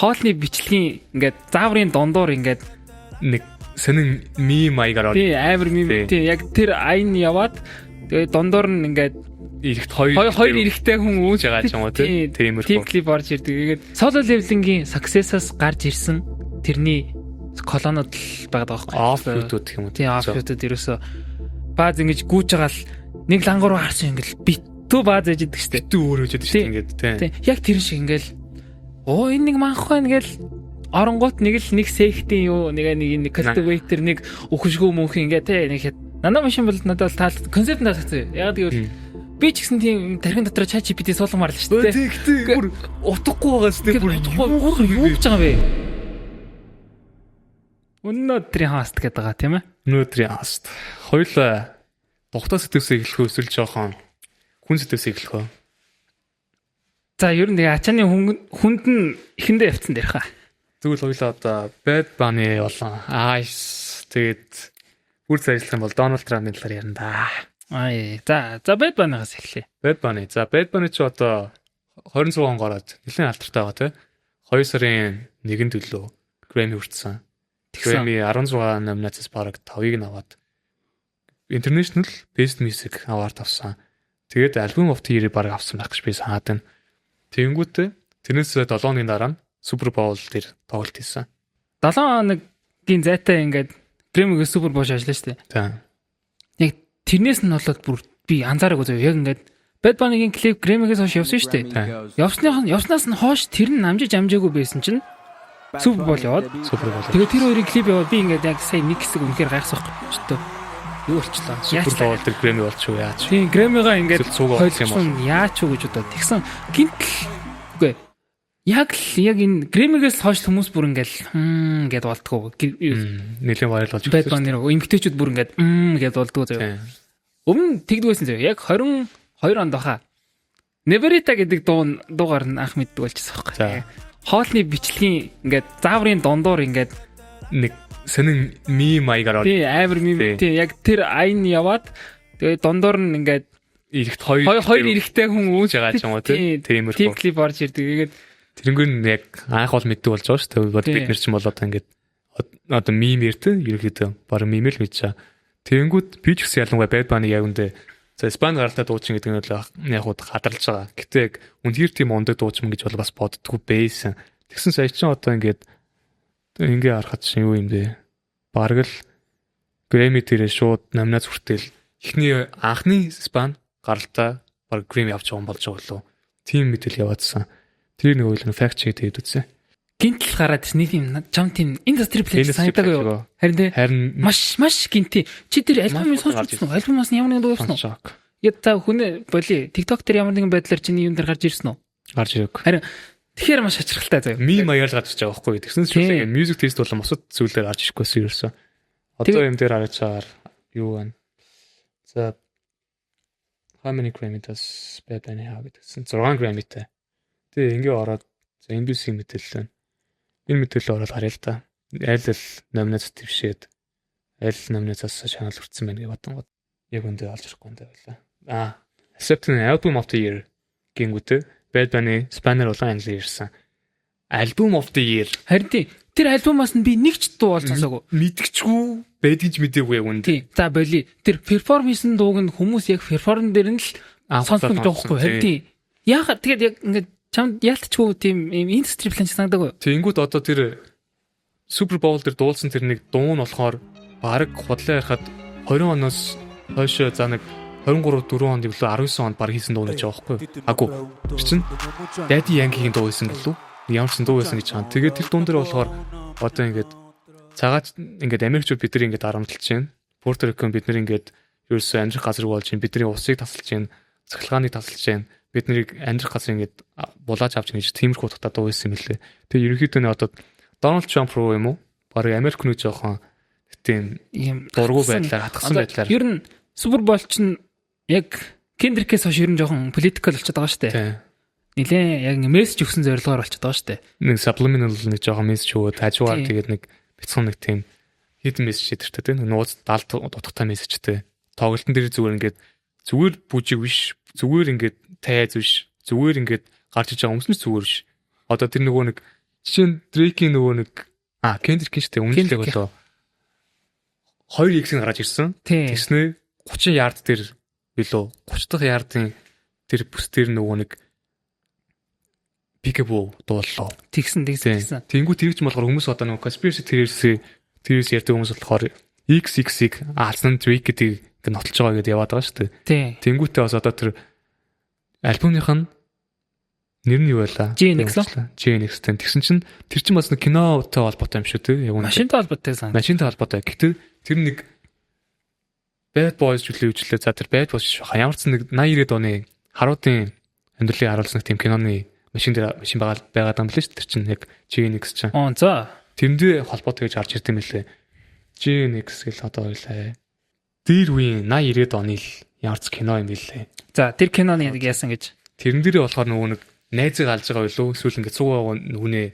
Хоолны бичлэгийн ингээд зааврын дундуур ингээд нэг сонин meme маягаар тий, амар meme, тий, яг тэр айн яваад, тэгээ дундуур нь ингээд эрэгт хоёр хоёр эрэгтэй хүн үүж байгаа ч юм уу, тий. Тиймэрхүү. Тийм клип орж ирдэг. Тэгээд Solo Leveling-ийн success-аас гарч ирсэн тэрний clone-ууд л байгаа байхгүй. Offshoot гэх юм уу. Тий, offshoot-ууд ерөөсөө бааз ингэж гүйж байгаа л нэг лангар руу харсан, ингээл битүү бааз ээж идэг штэ. Битүү өөр ээж идэг штэ ингээд, тий. Яг тэр шиг ингээл оо, энэ нэг манх байна гэл оронгууд нэг л нэг сектийн юу нэг нэг нэг cultivator, нэг өхөшгөө мөнх ингээ те, нэг нано машин бол надад бол таал концепт таалагдсан. Яг гэвэл би ч гэсэн тийм тархин дотор ChatGPT суулгамаар л шүү дээ. Тий, бүр утгагүй байгаа шүү дээ. Бүр юу гэж байгаа вэ? Өнөөдрийн host гэдэг байгаа, тийм ээ. Өнөөдрийн host. Хоёулаа тухтаа сэдвээс эхлэх үү, эсвэл жоохон хүн сэдвээс эхлэх үү? За, ер нь тэгээ ачааны хүнд нь эхэндээ явцсан дээрх хаа. Тэгвэл хоёулаа одоо Bad Bunny болон Ice, тэгээд бүр ажиллах юм бол Donald Trump-ын талаар ярина да. Аа, за, Bad Bunny-гаас эхлэе. Bad Bunny. За, Bad Bunny ч одоо 26 он гараад нэлээд алдартай байгаа, тий. 2 сарын 1-нд төлөө Grammy хүртсэн. Grammy 16 номинацаас бараг 5-ыг нь аваад International Best Music Award авсан. Тэгээд Album of the Year бараг авсан байх гэж би санаад байна. Тэнгүүтээ тэрнээс 7 хоногийн дараа нь Super Bowl дээр тоглолт хийсэн. 7 хоногийн зайтай ингээд Grammy-гийн Super Bowl ажиллана шүү дээ. Тийм. Яг тэрнээс нь болоод бүр би анзаараагүй заяа. Яг ингээд Bad Bunny-гийн клип Grammy-гээс хойш явсан шүү дээ. Явсных явснаас нь хойш тэр нь амжиж амжаагүй байсан чинь Super Bowl яваад Super Bowl. Тэгээ тэр хоёрын клип яваад, би ингээд яг сая нэг хэсэг үнэхээр гайхсан байхгүй. Чөтөө юу болчлаа? Super Bowl дээр Grammy болчих уу, яаж? Тийм, Grammy-га ингээд хойлсон, яач уу гэж бодоод тэгсэн, гинтл үгүй яг л яг энэ Grammy-гээс хойш хүмүүс бүр ингээл хм гэд болдгоо. Нэлээд viral болж Bad Bunny эмгтээчүүд бүр ингээд мм гэд болдгоо заяа. Өмнө тэгдэг байсан заяа. Яг 22 онд баха. Neverita гэдэг дуу дуугаар нь анх мэддэг болчихсон байхгүй. Хоолны бичлэгийн ингээд зааврын дундуур ингээд нэг сонин meme маягаар тий, амар meme, тий, яг тэр айн яваад, тэгээ дундуур нь ингээд эрэгт хоёр хоёр эрэгтэй хүн үүж байгаа ч юм уу, тий. Тиймэрхүү. Тийм клип орж ирдэг. Тэгээд тэрнгэр нь яг анх бол мэддэг болж байгаа шүү дээ. Бид нар ч юм бол одоо ингээд одоо meme эртэ ерөөхдөө баг meme л мэдж байгаа. Тэнгүүд би ч гэсэн ялангуяа Bad Bunny яг үндэ за Испани гаралтай дуучин гэдэг нь бол яг хууд гадарлаж байгаа. Гэтэ яг үнэхээр тийм ундаг дуучин гэж бол бас боддгоо байсан. Тэгсэн сая чинь одоо ингээд ингээ харахад чинь юу юм бэ? Бараг л Grammy дээрээ шууд номинац хүртэл эхний анхны Испани гаралтай баг Grammy авч байгаа юм болж байгаа болов. Тийм мэдээлэл яваадсан. Тэр нэг үйл fact check хийгээд үзсэн. Гинтл гараад нэг юм чам тийм industry play санагдаагүй юу? Харин тий. Харин маш маш гинти. Чи тэр альбомыг сонсч үзсэн үү? Альбомоос нь ямар нэгэн дуу явсан уу? Я та хүнээ боли TikTok дээр ямар нэгэн байдлаар чиний юм дээр гарч ирсэн үү? Гарч ирээгүй. Харин тэгэхээр маш шачралтай заяа. Meme маягаар л гарч ирж байгаа байхгүй. Тэгсэн чинь music taste болон бусад зүйлээр гарч ирэхгүйсэн ерөөсөө. Одоо юм дээр харж чаар юу байна? За, how many Grammy does Bad Bunny have гэдгсэн. 6 Grammy-тай. Тэгээ ингээ ороод, за, NBC мэдээлэл байна. Энэ мэдээлэл ороод харъя л да. Аль аль номинац твшээд, аль номинацаас шагнал хүртсэн байна гэж бодонгод яг үндэ олж ирэхгүй юм байлаа. Аа, Accepting Album of the Year гингүүтээ Bad Bunny Spanish болон англи ирсэн. Album of the Year. Харин тий. Тэр альбомоос нь би нэг ч дуу бол сонсоогүй. Мэдгэчгүй байдгийг мдээгүй яг үндэ. Тий. За, боли. Тэр perform хийсэн дууг нь хүмүүс яг perform дээр нь л сонсох гэж байгаа байхгүй. Харин тий. Яагаад тэгээд яг ингээд чамд яалтчгүй тийм юм industry plant санагдаагүй юу? Тэнгүүд одоо тэр Super Bowl дээр дуулсан тэр нэг дуу нь болохоор баг худлаа ярихад 20 оноос хойш, за, нэг 23 4 онд илүү 19 онд баг хийсэн дуу гэж байгаа байхгүй юу? Агуу. Тэр чинь Daddy Yankee-гийн дуу байсан гэлүү? Ямар ч дуу байсан гэж байгаа. Тэгээд тэр дуун дээр болохоор одоо ингээд цагаач ингээд Америкчууд бид нар ингээд дарамтлж байна. Puerto Rican бид нар ингээд ерөөсөө амьдрах газар болж байна. Бидний усыг тасалж байна. Цахилгааныг тасалж байна. Бид нарыг амьдрах газар ингээд булааж авч ингэж тиймэрхүү утгатай дуу байсан юм лээ. Тэгээ ерөнхийдөө нь одоо Дональд Трамп руу юм уу? Бараг Америк нүү жоохон тийм Ийм дургу байдлаар, хатгсан байдлаар. Ер нь Super Bowl чинь яг Kendrick-ээс хойш ер нь жоохон political болчиход байгаа шүү дээ. Нилээ яг мессеж өгсөн зорилгоор болчиход байгаа шүү дээ. Нэг subliminal, нэг жоохон мессеж өгөөд хажуугаар тэгээд нэг бяцхан нэг тийм hidden мессеж идэртэй, тийм нууц далд утгатай мессежтэй. Тоглолтын дээр зүгээр ингээд зүгээр бүжиг биш, зүгээр ингээд тайз биш, зүгээр ингээд гарч иж байгаа хүмүүс нь зүгээр биш. Одоо тэр нөгөө нэг Жишээ нь Drake-ийн нөгөө нэг Kendrick шүү дээ. Өмнө нь болоо 2X-ийг гаргаж ирсэн. Тэгснэ 30 ярд дээр билүү 30 дахь ярдын тэр бүс дээр нөгөө нэг Peekaboo дууллаа. Тэгсэн тэгсэн тэгсэн. Тэнгүү тэр чинь болохоор хүмүүс одоо нөгөө conspiracy theories ярьдаг хүмүүс болохоор XX-ийг алсан Drake гэдгийг ингэ нотолж байгаа гэдээ яваад байгаа шүү дээ. Тэнгүүтээ бас одоо тэр альбомных нь нэр нь юу байлаа? GNX үү? GNX тэн. Тэгсэн чинь тэр чинь бас нэг кинотой холбоотой юм шүү дээ. Яг үнэ. Машинтай холбоотой сан. Машинтай холбоотой. Гэтэ тэр нэг Bad Boys зүйлээ үжлээ. За тэр Bad Boys шүү. Ямар ч нэг 80 90-ад оны харуудын амьдралыг харуулсан нэг тийм киноны машин дээр машин байгаа юм лээ шүү. Тэр чинь яг GNX чинь. Оо за. Тэрэндээ холбоотой гэж харж ирд юм лээ. GNX гэл одоо ойлаа. Дээр үеийн 80 90-ад оны л ямар ч кино юм бэлээ. За тэр киноны яг яасан гэж. Тэрэн дээрээ болохоор нөгөө нэг найзыг алж байгаа билүү эсвэл ингээд цуг байгаа нүнээ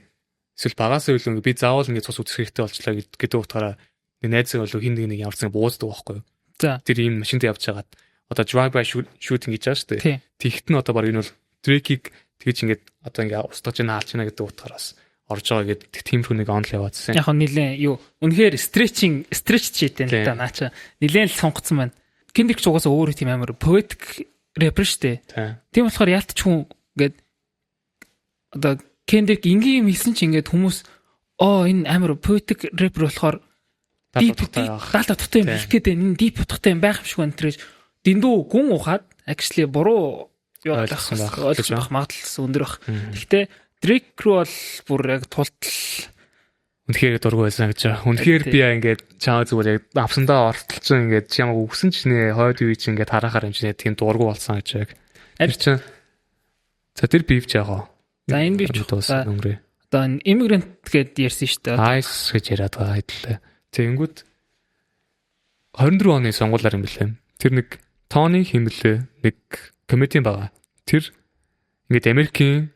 эсвэл багасаа билүү ингээд би заавал ингээд цус үсэх хэрэгтэй болчлаа гэдэг утгаараа нэг найзыг болов хин нэг ямар ч нэг бууцдаг байхгүй юу. За тэр ийм машинд явж хагаад одоо drive by shooting гэж байгаа шүү дээ. Тэгт нь одоо баг энэ бол Drake-ийг тэгж ингээд одоо ингээд устгаж ийн хаалж байна гэдэг утгаараас орж байгаа гэдэг тиймэрхүү нэг онл яваадсэн. Яг нь нилээн юу үнэхээр stretching stretch шийдэн л да наача нилээн л сонгоцсон байна. Kendrick ч угаасаа өөрөө тийм амар poetic rapper шүү дээ. Тийм болохоор яалтч хүн ингээд одоо Kendrick ингийн юм хийсэн чи ингээд хүмүүс оо энэ амар poetic rapper болохоор deep даалт утгатай юм хэлэх гээд байна. Энэ deep утгатай юм байх юм шиг байна тэр гэж дэндүү гүн ухаад actually буруу юу ойлгосон байх ойлгох байх магадлал өндөр байх. Гэхдээ Drake рүү бол бүр яг тултал үнэхээр дургүй байсан гэж. Үнэхээр би ингээд чамаа зүгээр яг авсандаа ортолцсон ингээд чамайг үгсэн ч нэ хойд үе чи ингээд харахаар юм чинь тийм дургүй болсон гэж яг. Тэр чинь за тэр бивч яг гоо. За энэ бивч өнгөрөө. Одоо энэ immigrant гэд ярьсан шүү дээ. ICE гэж яриад байгаа хэдлээ. Тэгэнгүүт 24 оны сонгуулиар юм бэлээ. Тэр нэг Тони химблээ нэг комедиан байгаа. Тэр ингээд Америкийн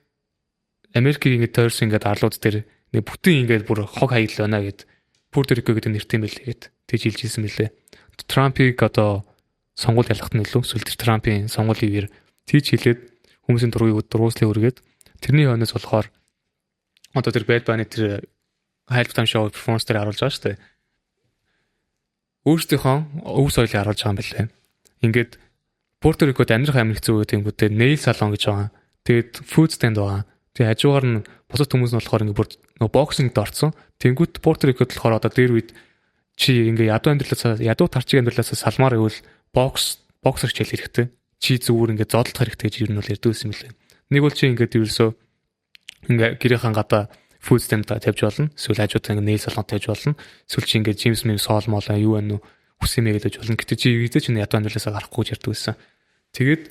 Америкийг ингээд тойрсон ингээд арлууд дээр нэг бүтэн ингээд бүр хог хаяглал байна гэд Пуэрто Рико гэдэг нэртэй юм бэлээ гэд тэгж хэлж ирсэн мэлээ. Трампыг одоо сонгуул ялахт нь илүү эсвэл тэр Трампын сонгуулийн үеэр тийж хэлээд хүмүүсийн дургуй дургууслыг өргөөд тэрний хойноос болохоор одоо тэр Bad Bunny тэр Halftime Show performance дээр харуулж байгаа шүү дээ. Өөрсдийнхөө өв соёлыг харуулж байгаа юм билээ. Ингээд Пуэрто Рикод амьдрах амар хэцүү гэдэг юмгүүдээ nail salon гэж байгаа. Тэгээд food stand байгаа. Тэгээ хажуугаар нь бусад хүмүүс нь болохоор ингээд бүр нөгөө boxing-д орцсон. Тэнгүүт Пуэрто Рикод болохоор одоо дээр үед чи ингээ ядуу амьдралаасаа ядуу тарчиг амьдралаасаа салмаар гэвэл бокс боксер хичээл хэрэгтэй. Чи зүгээр ингээ зодолдох хэрэгтэй гэж ер нь бол ярьдаг байсан юм лээ. Нэг бол чи ингээд ерөөсөө ингээ гэрийнхэн гадаа food stand тавьж болно. Эсвэл хажуудаа ингээ nail salon тавьж болно. Эсвэл чи ингээ James Mim соол моолоо юу байна уу хүсэмээ гэж болно. Гэтэ чи хэзээ ч ядуу амьдралаасаа гарахгүй гэж ярьдаг байсан. Тэгээд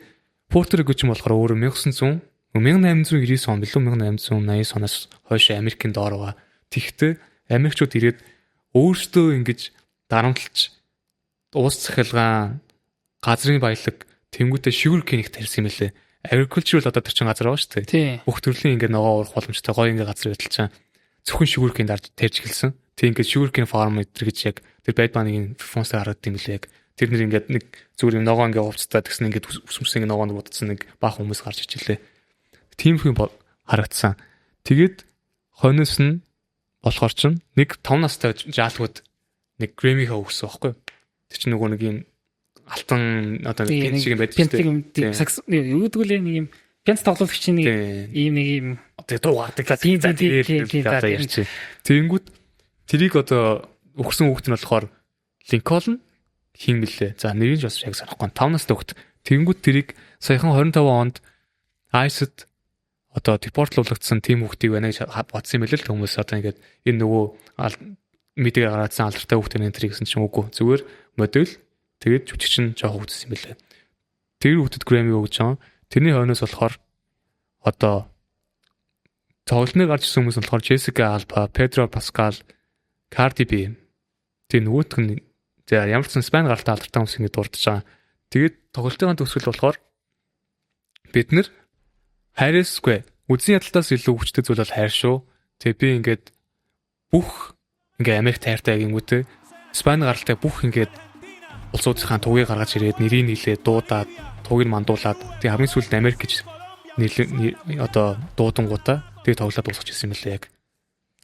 Пуэрто Рико ч юм болохоор өөрөө 1900 1899 он билүү 1889 оноос хойш Америкийн доор байгаа. Тэгэхдээ Америкчууд ирээд өөрсдөө ингэж дарамтлж уус цахилгаан газрын баялаг тэнгуүтээ sugar cane-ийг тарьсан юм лээ. Agricultural одоо тэр чин газар байгаа шүү дээ. Бүх төрлийн ингээд ногоо уурах боломжтой гоё ингээд газар байдал чинь зөвхөн sugar cane дарж тарьж эхэлсэн. Тэг ингээд sugar cane farm эдэр гэж яг тэр Bad Bunny-гийн performance харагдсан юм лээ яг. Тэр нэр ингээд нэг зүгээр юм ногоо ингээд увцтай тэгсэн ингээд ус мөс ингээд ногоонд будсан нэг баах хүмүүс гарч ижлээ. Тиймэрхүү харагдсан. Тэгээд хойноос нь болохоор чинь нэг 5 настай жаалгууд нэг Grammy-ха өгсөн байхгүй юу? Тэр чинь нөгөө нэг юм алтан одоо пент шиг юм байдаг шүү дээ. Сакс юу гэдэг лээ нэг юм пянц тоглуулагч нэг ийм нэг юм одоо дуу гардаг. Тийм тийм тийм одоо ярьчих. Тэгэнгүүт тэрийг одоо өгсөн хүүхэд нь болохоор Линкольн хин блэ. За нэрийг ч бас яг санахгүй. 5 настай хүүхэд. Тэгэнгүүт тэрийг саяхан 25 онд ICE-д одоо депортлуулагдсан тийм хүүхдийг байна гэж бодсон юм байл л хүмүүс одоо ингээд энэ нөгөө мэдээг гаргаадсан алдартай хүүхдийн энэ гэсэн чинь үгүй. Зүгээр модель тэгээд жүжигчин жоох хүүхдсэн юм байлээ. Тэр хүүхдэд Grammy өгж байгаа. Тэрний хойноос болохоор одоо тоглолтны гарч ирсэн хүмүүс нь болохоор Jessica Alba, Pedro Pascal, Cardi B. Тэгээ нөгөөх нь за ямар ч сан Испани гаралтай алдартай хүмүүс ингэж дурдж байгаа. Тэгээд тоглолтын төгсгөл болохоор бид нэр хайрсгүй үзэн ядалтаас илүү хүчтэй зүйл бол хайр шүү. Тэгээ би ингээд бүх ингээ Америк хайртай гингүүтээ Испани гаралтай бүх ингээд улсуудынхаа тугийг гаргаж ирээд нэрийг нийлээ дуудаад тугийг мандуулаад тэгээ хамгийн сүүлд Америк гэж нийлээ одоо дуудангуудаа тэгээ тоглоод дуусгаж ирсэн юм лээ яг.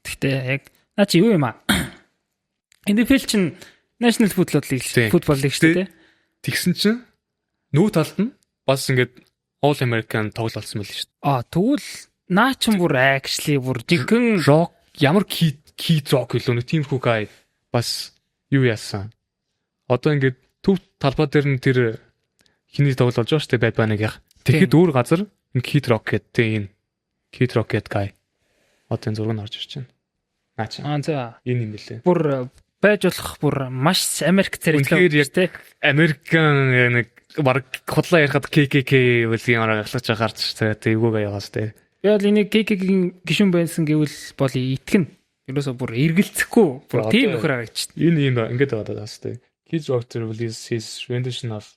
Гэхдээ яг наа чи юу юм аа? NFL чинь National Football League, Football League шүү дээ. Тэгсэн чинь нүү талд нь бас ингээд All American тоглолт болсон байл шүү дээ. Аа, тэгвэл наа чин бүр actually бүр жинхэнэ rock, ямар Kid Rock илүү нэг тиймэрхүү guy бас юу яасан. Одоо ингээд төв талбай дээр нь тэр хиний тоглолт болж байгаа шүү дээ, Bad Bunny-гийнх. Тэгэхэд өөр газар энэ Kid Rock гэдэг, тийм, энэ Kid Rock гэдэг guy. Одоо энэ зураг нь орж ирж байна. Наа чи. Аа, за. Энэ юм бэлээ. Бүр байж болох, бүр маш Америк царайлаа. Үнэхээр яг Американ нэг баг худлаа ярихад KKK үлгийн ороо галаж гарч тэ эвгүүгээ яваас тэ. Би бол энийг KKK-ийн гишүүн байсан гэвэл бол итгэн. Ерөөсө бүр эргэлзэхгүй. Бүр тийм нөхөр харагдчих. Энэ юм ингээд байгаа даа тэ. Kid Rock to release his rendition of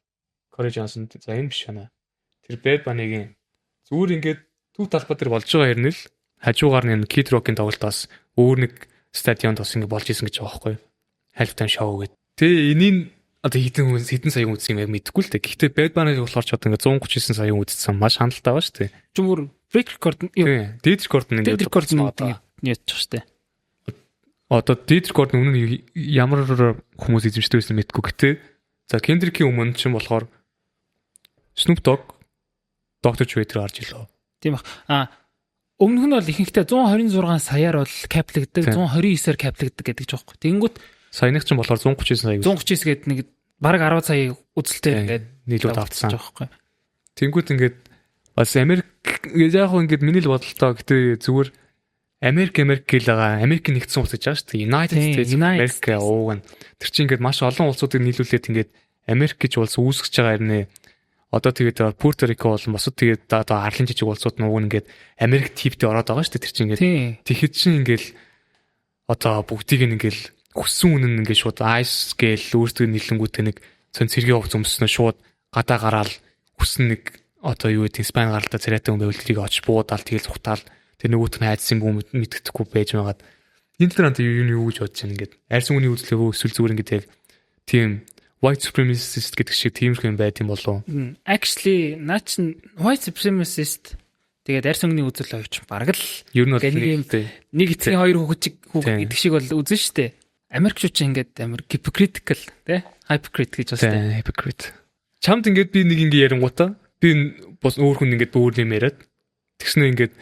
Corey Johnson. За, энэ биш байна. Тэр Bad Bunny-гийн зүгээр ингээд төв талбай дээр болж байгаа хэрнэл хажуугаар нь энэ Kid Rock-ийн тоглолт бас өөр нэг стадионд бас ингээд болж исэн гэж байгаа байхгүй юу? Halftime show гэдэг. Тэгээ энийг одоо хэдэн хүн, хэдэн сая хүн үзсэн юм яг мэдэхгүй л дээ. Гэхдээ Bad Bunny болохоор ч одоо ингээд 139 сая хүн үзсэн, маш хандлттай байгаа шүү дээ. Чи бүр break record юу? Тийм. Дээд рекорд нь Дээд ингээд рекорд нь одоо. яачих штэ. Одоо дээд рекорд нь өмнө нь ямар хүмүүс эзэмшдэг байсан мэдэхгүй. Гэтэ за, Kendrick-ийн өмнө чинь болохоор Snoop Dogg, Dr. Dre тэр гарч илээ. Тийм бах. А, өмнөх нь бол ихэнхдээ 126 саяар бол cap лэгдэг, 129-аар cap лэгдэг гэдэг ч байхгүй. Тэнгүүт Саяных чинь болохоор 139 сая 139 гэдэг нэг бараг 10 сая үзэлтэй ингээд нийлүүд авцсан. Байхгүй. Тэнгүүт ингээд бас Америк яг хөө ингээд миний л бодолтой, гэтээ зүгээр Америк Америк гэл байгаа. Америк нэгдсэн улс гэж байгаа шүү дээ. United States of America ууг нь. Тэр чинь ингээд маш олон улсуудыг нийлүүлээд ингээд Америк гэж улс үүсгэж байгаа юм нэ. Одоо тэгээд Пуэрто Рико болон бусад тэгээд одоо арлын жижиг улсууд нь уг нь ингээд Америк типтэй ороод байгаа шүү дээ. Тэр чинь ингээд тэгэхэд чинь ингээд одоо бүгдийг нь ингээд хүссэн үнэн ингээд шууд ICE гээл өөртөө нийлэнгүүтээ нэг цон цэргийн хувц өмснөө шууд гадаа гараал хүссэн нэг одоо юу гэдэг, Испани гаралтай царайтай хүн байвал тэрийг очиж буудаал, тэгэл зүхтаал, тэр нөгөөх нь хайдсан юм мэддэхгүй байж байгаад энэ талаар анта юу юу гэж бодож байна? Ингээд арьс өнгөний үзлээгөө эсвэл зүгээр ингээд яг тийм white supremacist гэдэг шиг тиймэрхүү юм байд юм болов? Actually наа чин white supremacist, тэгээд арьс өнгөний үзэл хоёр ч бараг л ер нь бол нэг юм нэг эцгийн хоёр хүүхэд хүүхэд гэдэг шиг бол үзэн штэ. Америкчууд ч ингээд амар hypocritical тий, hypocrite гэж бас тий, hypocrite. Чамд ингээд би нэг ингээд ярингуудаа би бас өөр хүн ингээд өөр юм яриад тэгснэ, ингээд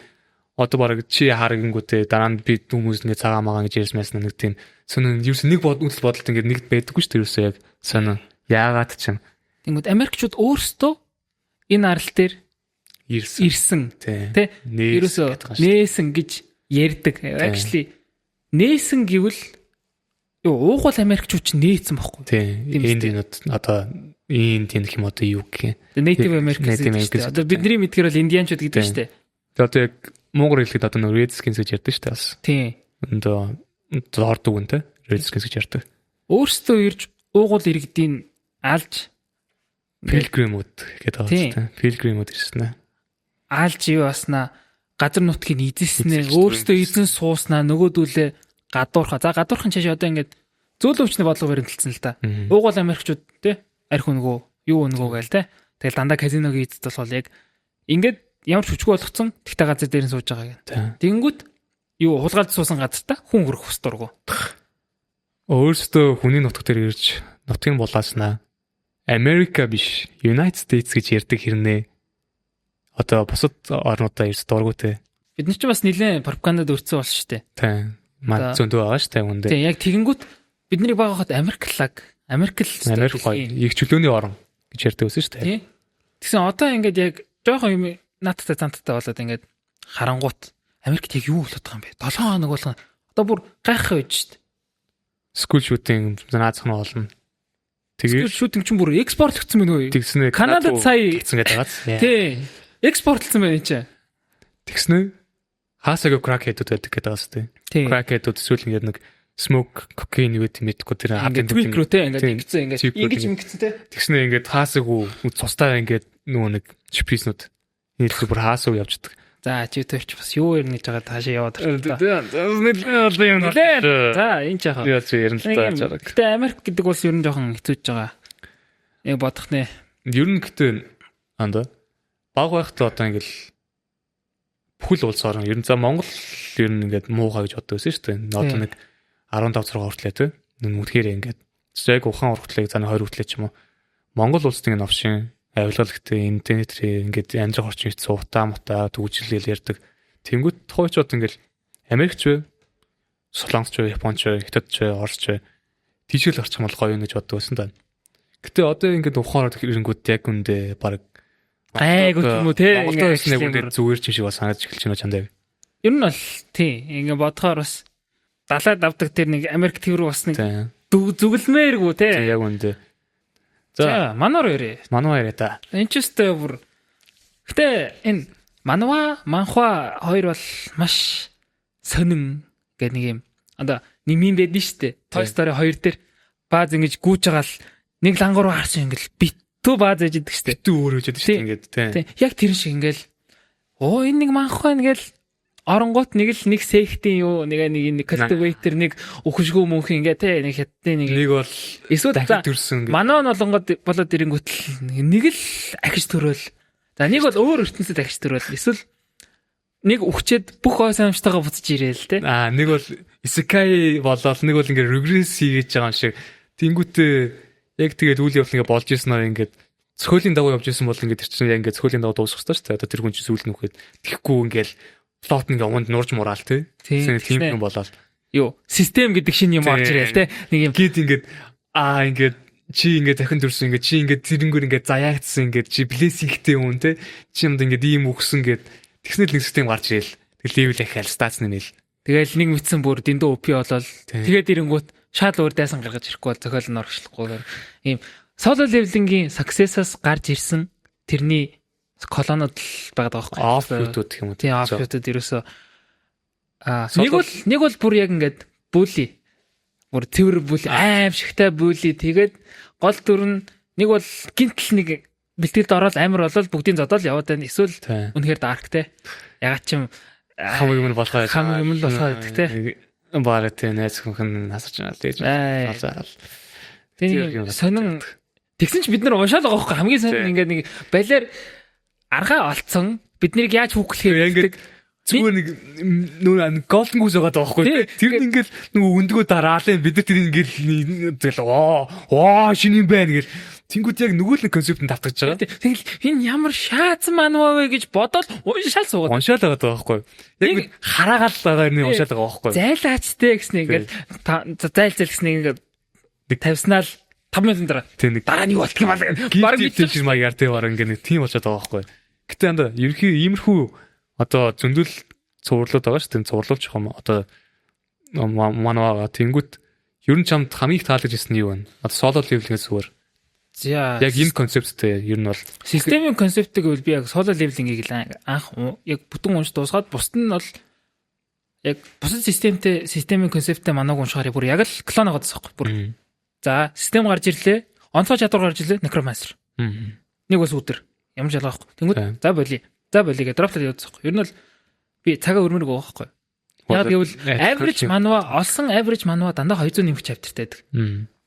одоо бараг чи харагингүүтээ дараа нь би хүмүүс ингээд цагаан магаан гэж ярьсан байсан, нэг тийм сонин ерөөс нэг бод үзэл бодолт ингээд нэгд байдаггүй шүү дээ, ерөөсөө яг сонин яагаад ч юм. Тэнгүүд Америкчууд өөрсдөө энэ арал дээр ирсэн ирсэн тий, ерөөсөө нээсэн гэж ярьдаг. Actually нээсэн гэвэл юу, уугуул Америкчууд ч нээсэн бохгүй. Тий. Энд одоо ийм тийм гэх юм, одоо юу гэх юм. Native Americans гэдэг шүү дээ. Одоо бидний мэдгээр бол индианчууд гэдэг шүү дээ. Тэгээ одоо яг монгол хэлэхэд одоо нэг Redskins гэж ярьдаг шүү дээ бас. Тийм. Одоо ордог үн те. Redskins гэж ярьдаг. Өөрсдөө ирж уугуул иргэдийн алж Pilgrim-үүд гэдэг байгаа шүү дээ. Pilgrim-үүд ирсэн ээ. Алж юу басна, газар нутгийг эзэлснэ, өөрсдөө эзэн сууснаа нөгөөдүүлээ гадуурхаа. За, гадуурхан чааш одоо ингээд зөөлөн өвчний бодлого баримталсан л да. Уугуул Америкчууд тий, арх өнгөө, юу өнгөө гээл тий. Тэгэл дандаа казиногийн эзэд болохоор яг ингээд ямар ч хүчгүй болгоцсон, тэгтээ газар дээр нь сууж байгаа гэх. Тэнгүүт юу, хулгайлд суусан газартаа хүн хүрэх ус дургу. Өөрсдөө хүний нутаг дээр ирж нутгийн булааснаа Америка биш, United States гэж ярьдаг хэрнээ одоо бусад орнуудаа ирж дургу те. Бид нар ч бас нэлээд пропагандад өртсөн болж штэ. Тийм. Манд зөндөө байгаа штэ үндэ. Тийм, яг тэгэнгүүт бидний бага хот Америклаг, Америк л Америк гоё. Их чөлөөний орн гэж ярьдаг байсан штэ. Тийм. Тэгсэн одоо ингээд яг жоохон юм наадтай цанттай болоод ингээд харангуут Америкт яг юу болоод байгаа юм бэ? 7 хоног болгоно. Одоо бүр гайхах байж штэ. School shooting наазах нь олно. Тэгээд school shooting чинь бүр экспортлогдсон байна үү? Тэгснэ. Канадад сая тэгсэн гэдэг байгааз. Тий. Экспортлсон байна чи. Тэгснэ. Хаасаг crackhead-үүд байдаг гэдэг байгаас тий. Crackhead-үүд эсвэл ингээд нэг smoke cocaine юу гэдэг мэдгүй, тэр хардын tweak рүү те, ингээд ингэсэн, ингээд ингэж ингэсэн те. Тэгснэ ингээд хаасаг цустай ингээд нөгөө нэг шприснүүд нийлээ бүр хаасаг явждаг. За, чи төрч бас юу ярина гэж байгаа, таашаа яваад орлоо. Нэлээд юм. За, энэ ч яхаа. Яа чи ярина л та чараг. Гэтэ Америк гэдэг улс ер нь жоохон хэцүүж байгаа. Яг бодох нэ. Ер нь гэтэ анда баг байхдаа одоо ингээл Бүхэл улс орон ер нь за Монгол ер нь ингээд муухай гэж боддог байсан шүү дээ. Одоо нэг 15 6 хүртлээ те. Нэг үнэхээр ингээд яг ухаан хүртлээ за 20 хүртлээ ч юм уу. Монгол улс нэг новшин авилгалэгтэй интернет ингээд амьдрах орчин хэцүү утаа мутаа төгжлөл ярьдаг. Тэнгүүт тухайчууд ингээд Америкч вэ? Солонгосч вэ? Японч вэ? Хятадч вэ? Оросч вэ? Тийшэл орчих юм бол гоё юм гэж боддог байсан да. Гэтэ одоо ингээд ухаан орох ирэнгүүт яг үндэ баг гайгүй юм уу те. Монголд байсан яг үндэ зүгээр ч юм шиг бас санагдаж эхэлж байна чамдаа. Ер нь бол тий ингээ бодохоор бас далайд авдаг тэр нэг Америк төв рүү бас нэг зүгэлмээргүй те. Тий яг үндэ. За манвар ярэ. Манвар ярэ та. Энд ч өстэй бүр. Гэтэ энэ манва, манхва хоёр бол маш сонин гэдэг нэг юм. Одоо нэмийн байдэн штэ. Toy Story 2 дээр бааз ингэж гүйж байгаа л нэг лангар руу харсан ингээл битүү бааз ээж идэг штэ. Битүү өөр ээж идэг штэ ингээд тий. Яг тэр шиг ингээл оо энэ нэг манх байна гэл оронгууд нэг л нэг сектийн юу нэг нэг cultivator нэг өхөшгөө мөнх ингээ те нэг хятадын нэг нэг бол эсвэл дахид төрсөн ингээ манай болонгод болоод ирэнгүүт л нэг л ахиж төрөөл за нэг бол өөр ертөнцид ахиж төрөөл эсвэл нэг үхчээд бүх ой санамжтайгаа буцаж ирээл те аа нэг бол isekai болоод нэг бол ингээ регресс хийж байгаа юм шиг тэнгүүтээ яг тэгээд үйл явдал ингээ болж исэн аа ингээд цохиолын дагуу явж исэн бол ингээд тэр чинь яг ингээд цохиолын дагуу дуусах хэрэгтэй шүү дээ. Одоо тэр хүн чинь сүүл нь үхээд тэгэхгүй ингээд плот ингээ унд нурж мураал тий. Тийм юм болоод юу систем гэдэг шинэ юм орж ирээл те. Нэг юм гид ингээд аа ингээд чи ингээд дахин төрсөн ингээд чи ингээд тэрнгүүр ингээд заяагдсан ингээд чи блессингтэй хүн те. Чи юмд ингээд ийм өгсөн гээд тэгснээр нэг систем гарч ирээл. Тэг левел ахаал стац нэмэл. Тэгэл нэг мэдсэн бүр дэндүү OP болоод тэгээд ирэнгүүт шал өөр дайсан гаргаж ирэхгүй бол зохиол нь орчлохгүй. Ийм solo leveling-ийн success-аас гарч ирсэн тэрний колонод л байгаад байгаа байхгүй. Offshoot гэх юм уу. Тийм offshoot-ууд ерөөсөө аа нэг бол бүр яг ингээд bully. Бүр цэвэр bully, аимшигтай bully. Тэгээд гол дүр нь нэг бол гинтл нэг бэлтгэлд ороод амар болол бүгдийн зодоол яваад байна. Эсвэл үнэхээр dark те. Ягаад ч юм хамаг юм болохоо хамаг юм л болохоо гэдэг те. Баарэ те найз хүн насарч байна л гэж. Тийм сонин тэгсэн ч бид нар уншаал байгаа байхгүй хамгийн сонин ингээд нэг балиар аргаа олцсон бид нарыг яаж хүүхлэхээр ингээд зүгээр нэг нүүр голден гүс байгаа байхгүй тэр нь ингээд нөгөө өндгөө дараалаа бид нар тэр ингээд тэгэл оо шинэ юм байна гэл тэнгууд яг нөгөө л нэг концепт нь тавтагч байгаа. Тэгэл энэ ямар шаацсан манваа вэ гэж бодоод уншаал суугаад. Уншаал байгаа байхгүй. Яг нэг хараагаал байгаа юм уншаал байгаа байхгүй. Зайлаач те гэснэ ингээд зайл зайл гэснэ ингээд тавьснаа л 5 минутын дараа. Дараа нь юу болтго юм бол баг мэдчих маягаар те баг ингээд нэг тийм болчиход байгаа байхгүй. Гэтэ андаа ерөнхий иймэрхүү одоо зөндөл цувралууд байгаа шүү дээ. Цувралуулчих юм одоо манваа тэнгүүт ер нь чамд хамгийн их таалагдж ирсэн нь юу вэ? Одоо solo leveling-ээс зүгээр. За яг энэ концепттэй ер нь бол системийн концептыг гэвэл би яг solo leveling-ийг л анх яг бүтэн унш дуусгаад бусд нь бол яг бусад системтэй системийн концепттэй манаг уншихаар бүр яг л клон байгаа дасахгүй бүр. За систем гарч ирлээ. Онцгой чадвар гарч ирлээ. Necromancer. Нэг бас өдөр. Ямар ч ялгаа байхгүй. Тэнгүүд за боли. За боли гэж дроплоод явуулсан. Ер нь бол би цагаа өрмөрг байгаа байхгүй. Яг гэвэл average манва олсон average манва дандаа 200 нэмэх chapterтай байдаг.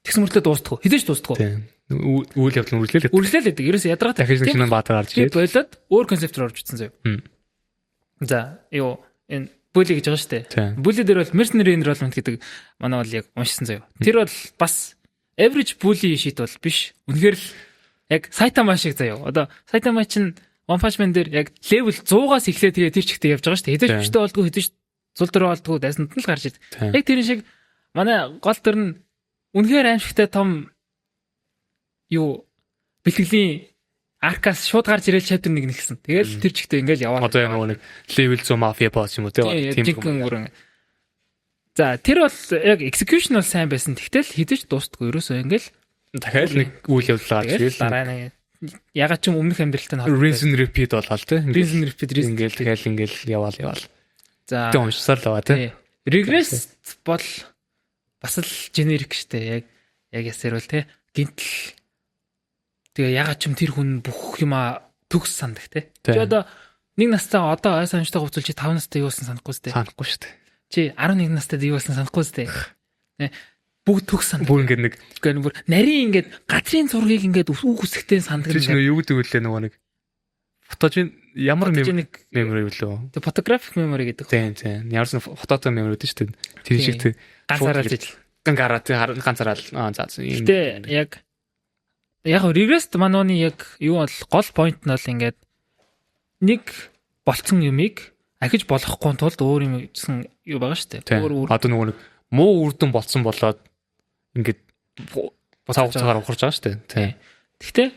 Тэгсэн мөртлөө дуустдаг. Хэзээ ч дуустдаг. Үйл явдал нь үргэлжлээл. Үргэлжлээл байдаг. Ерөөсөө ядаргаа дахиж нэг шинэ баатар гарч ирээд болоод өөр концепт руу орж утсан заяа. За юу энэ Bully гэж байгаа шүү дээ. Bully дээр бол Mercenary Enrollment гэдэг манай бол яг уншсан заяа. Тэр бол бас average bully shit бол биш. Үнэхээр л яг Saitama шиг заяа. Одоо Saitama чинь One Punch Man дээр яг level 100-аас эхлээ тэгээ тэр чигтээ явж байгаа шүү дээ. Хэзээ ч хүчтэй болдгоо, хэзээ ч зул дөрөв болдгоо дайсанд нь л гарч ирд. Яг тэрэн шиг манай гол дүр нь үнэхээр аимшигтай том юу бэлтгэлийн аркаас шууд гарч ирэл chapter 1 нэгсэн. Тэгэл тэр чигтээ ингээл яваа. Одоо яг нэг level 100 mafia boss юм уу те. Тийм гүрэн. За тэр бол яг execution бол сайн байсан. Тэгтэл хэзээ ч дуустдаггүй. Ерөөсөө ингээл дахиад нэг үйл явдал гарч ирэл дараа нэг ягаад ч юм өмнөх амьдралтай нь rinse and repeat болол те. Rinse and repeat ингээл дахиад ингээл яваал яваал. За тэг уншсаар л байгаа те. Regress бол бас л generic штэ. Яг ясэр бол те. Гинтл тэгээ ягаад ч юм тэр хүн бүх юмаа төгс сандаг те. Чи одоо нэг настай одоо ой санамжтай хувцул чи 5 настай юу болсон санахгүй сте. Санахгүй штэ. Чи 11 настай юу болсон санахгүй сте. Бүгд төгс сандаг. Бүр ингээд нэг бүр нарийн ингээд газрын зургийг ингээд үг үсгтэй сандаг. Тэр чинь юу гэдэг вүлээ нөгөө нэг фотожин Ямар Photogenic memory билүү? тэг photographic memory гэдэг. Тийм. Ямар ч фототой memory гэдэг шүү дээ. Тэр шиг Тийм. тэг Ганцаараа л жижиг. гангараа тэг ганцаараа л аа за ийм. Гэтэ яг яг regressed манууны яг юу бол гол point нь бол ингээд нэг болцсон юмыг ахиж болохгүй тулд өөр юм гэсэн юу байгаа шүү дээ. Тийм. Өөр өөр Одоо нөгөө нэг муу үр дүн болцсон болоод ингээд цаг хугацаагаар ухарч байгаа шүү дээ. Тийм. Гэхдээ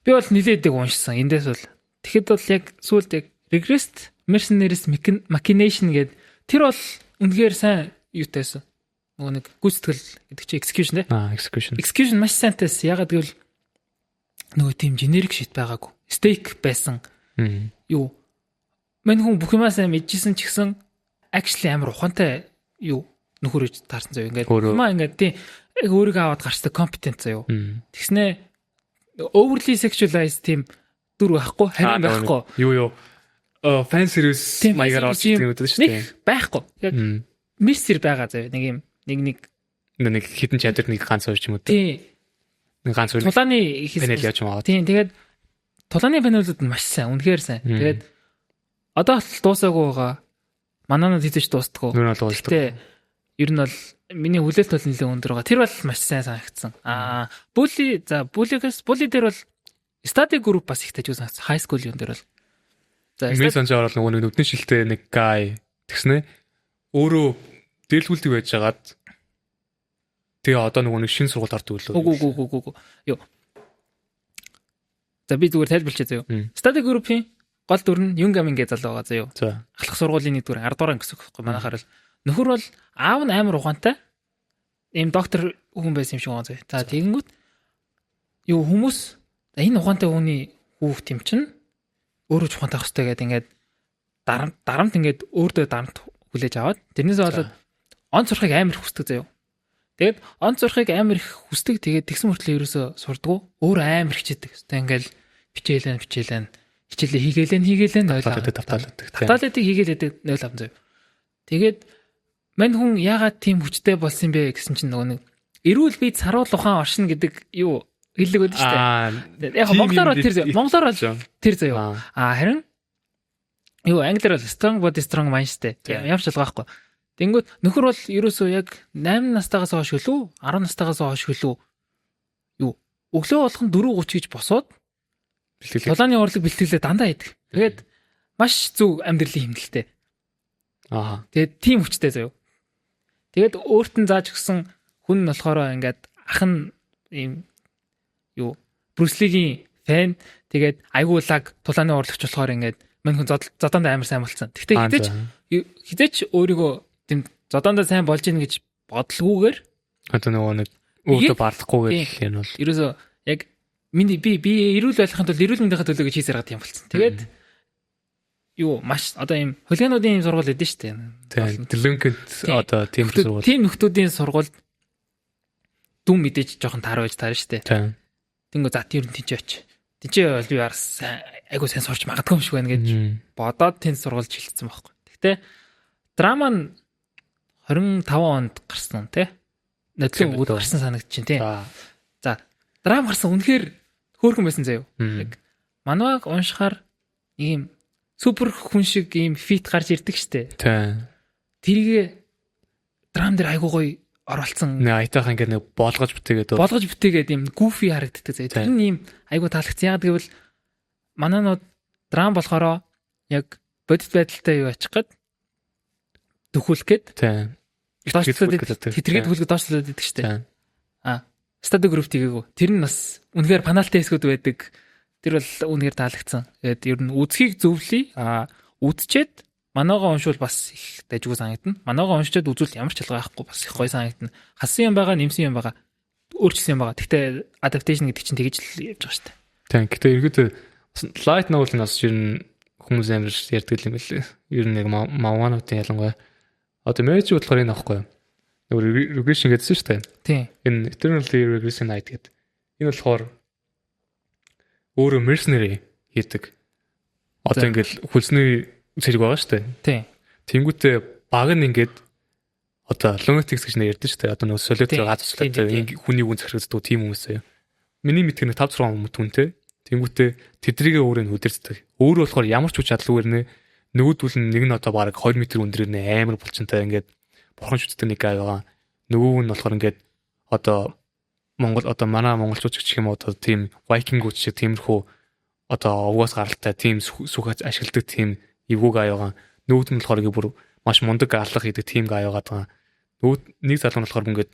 би бол нилээдэг уншсан. Эндээс бол тэгэхэд бол яг сүүлд яг regressed mercenaries machination гэдэг тэр бол үнэхээр сайн юутайсан. Нөгөө нэг гүйцэтгэл гэдэг чи execution те. Аа, execution. Execution маш сайнтайс. Ягаад гэвэл нөгөө тийм generic shit байгаагүй. Stake байсан. Юу мань хүн бүх юмаа сайн мэдчихсэн ч гэсэн actually амар ухаантай юу нөхөр иж таарсан заяа. Ингээд Өөрөө. юмаа ингээд тийм яг өөрийгөө аваад гарчдаг competent заяа. Тэгснэ overly sexualized тийм дүр байхгүй, харин байхгүй. Юу. Fan service Тийм, маягаар fan орж service ирдэг юм үү шүү Нэг дээ. байхгүй. Яг миссер байгаа заяа. Нэг юм нэг нэг Нэг хитэн чадвар нэг ганц хоёр ч юм уу. тийм Нэг ганц хоёр тулааны панел яаж юм аваад. Тийм тэгээд тулааны панелууд нь маш сайн, үнэхээр сайн. Тэгээд одоо л дуусаагүй байгаа. Мананууд хийж дуустдаггүй. Нүр нь бол уусдаг. Гэтэ ер нь бол миний хүлээлт бол нэлээд өндөр байгаа. Тэр бол маш сайн санагдсан. Аа, Bully за Bully-гээс Bully дээр бол study group бас их тажгүй санагдсан. High school юм дээр бол. За Миний санаж орол нөгөө нэг нүдний шилтэй нэг guy тэгснэ өөрөө дээлгүүлдэг байж хагаад тэгээ одоо нөгөө нэг шин сургуульд ордог үлээ. Үгүй үгүй үгүй үгүй. Юу. За би зүгээр тайлбарлая заяа. Study group-ийн гол дүр нь Юнгамин гэж залуу байгаа заяа. За. Ахлах сургуулийн нэгдүгээр 10 дугаар анги гэсэн үг байхгүй манайхаар бол нөхөр бол аав нь амар ухаантай ийм доктор хүн байсан юм шиг байгаа заяа. За тэгэнгүүт юу хүмүүс за энэ ухаантай хүний хүүхд юм чинь өөрөө ч ухаантай байх хэрэгтэй гэдэг ингээд дарамт дарамт ингээд өөртөө дарамт хүлээж аваад тэрнээс болоод он сурахыг амар их хүсдэг заяа. Тэгээд он сурахыг амар их хүсдэг. Тэгээд тэгсэн мөртлөө ерөөсөө сурдгуу. Өөр амар хичээдэг. Тэ ингээл бичээлэн бичээлэн хичээлээ хийгээлэн хийгээлэн 0 Тавталдаг тавталдаг. Тавталдаг хийгээлэдэг 0 авсан заяа. Тэгээд мань хүн яагаад тийм хүчтэй болсон юм бэ гэсэн чинь нөгөө нэг эрүүл бие саруул ухаан оршино гэдэг юу хэллэг байдаг шүү дээ. Яг монголоор бол тэр заяа. Монголоор бол тэр заяа. Аа харин юу англиар бол strong body strong mind шүү дээ. Ямар ч ялгаа байхгүй. Тэнгүүт нөхөр бол ерөөсөө яг 8 настайгаас хойш хөлөө 10 настайгаас хойш хөлөө юу өглөө болгон 4:30 гэж босоод тулааны урлаг бэлтгэлээ дандаа хийдэг. Тэгээд маш зөв амьдралын хэмнэлтэй. Аа. Тэгээд тийм хүчтэй заяа. Тэгээд өөрт нь зааж өгсөн хүн нь болохоор ингээд ах нь ийм юу Брюс Лигийн fan тэгээд айгуу лаг тулааны урлагч болохоор ингээд мань хүн зодоонд амар сайн болцсон. Гэхдээ хизээч өөрийгөө тийм зодоондоо сайн болж ийн гэж бодлогүйгээр одоо нөгөө нэг өөртөө барлахгүй гэх юм бол ерөөсөө яг миний би би эрүүл байхын тулд эрүүл мэндийн төлөө гэж хийсээр гад юм болцсон. Тэгээд юу маш одоо ийм хулигануудын ийм сургууль өгдөн шүү дээ. Тийм. Delinquent одоо тийм сургууль. Тийм нөхдүүдийн сургуульд дүн мэдээж жоохон таар байж таарна шүү дээ. Тийм. Тэнгүү за тэр нь тийч очи. Тийч бол би бас айгуу сайн сурч магадгүй юм шиг байна гэж бодоод тэнд сургуульд шилжсэн байхгүй. Гэхдээ драма нь 25 онд гарсан тий. Нодлон үд гарсан санагдчихээн тий. За драма гарсан үнэхээр хөөрхөн байсан заяо. Яг манваг уншихаар ийм супер хүн шиг ийм feat гарч ирдэг штэ. Тийм. Тэрийг драм дээр айгуу гоё оролцсон. Нэ аятайхан ингээд нэг болгож бүтээгээд болгож бүтээгээд ийм goofy харагддаг заяа. Тэр нь ийм айгуу таалагдсан. Яг гэвэл манайнууд драм болохоро яг бодит байдалтай юу ачих гээд төхүүлэх гээд тийм хэтэргээд төхүүлгээд доошлоод идэг штэ. Аа study group тэгээгүй. Тэр нь бас үнэхээр паналтай хэсгүүд байдаг. Тэр бол үнэхээр таалагдсан. Тэгээд ер нь үзхийг зөвлөе. Аа үзчихэд манагаа уншвал бас их дажгүй санагдана. Манагаа уншчихэд үзвэл ямар ч ялгаа байхгүй бас их гоё санагдана. Хассан юм байгаа, нэмсэн юм байгаа. Өөрчилсөн юм байгаа. Гэхдээ adaptation гэдэг чинь тэгж л явж байгаа шүү дээ. Тийм. Гэтэ ерөөдөө light novel нь бас ер нь хүмүүс амар ярьдаг юм билээ. Ер нь яг манвануудын ялангуяа одоо мэж бодлохоор энэ аахгүй юу? Нөгөө regression гэдсэн шүү дээ. Тийм. Энэ eternally regressing knight гэдэг. Энэ болохоор өөрөө mercenary хийдэг. Одоо ингээл хөлсний цэрэг байгаа шүү дээ. Тийм. Тэнгүүтээ баг нь ингээд одоо lunatics гэж нэр ярьдэн шүү дээ. Одоо нөгөө солиот гац солиот хүний үн захирагддаг тийм хүмүүс заяа. Миний мэдэх нэг 5 6 хүмүүс түнтэй. Тэнгүүтээ тэдрийгээ өөрөө нь хүдэрцдэг. Өөрөө болохоор ямар ч хүч чадалгүйгээр нэ нөгөөдөл нь нэг нь одоо бараг 2 м өндрөөр нэ амар булчинтай ингээд бурхан шүтдэг нэг гай байгаа. Нөгөө нь болохоор ингээд одоо Монгол одоо манай монголчууд гэх юм уу одоо тийм вайкингууд шиг тиймэрхүү одоо овгоос гаралтай тийм сүх ашигладаг тийм эвгүй гай байгаа. Нөгөөд нь болохоор ингээд бүр маш мундаг аллах хийдэг тийм гай байгаа даа. Нөгөөд нэг залуу нь болохоор ингээд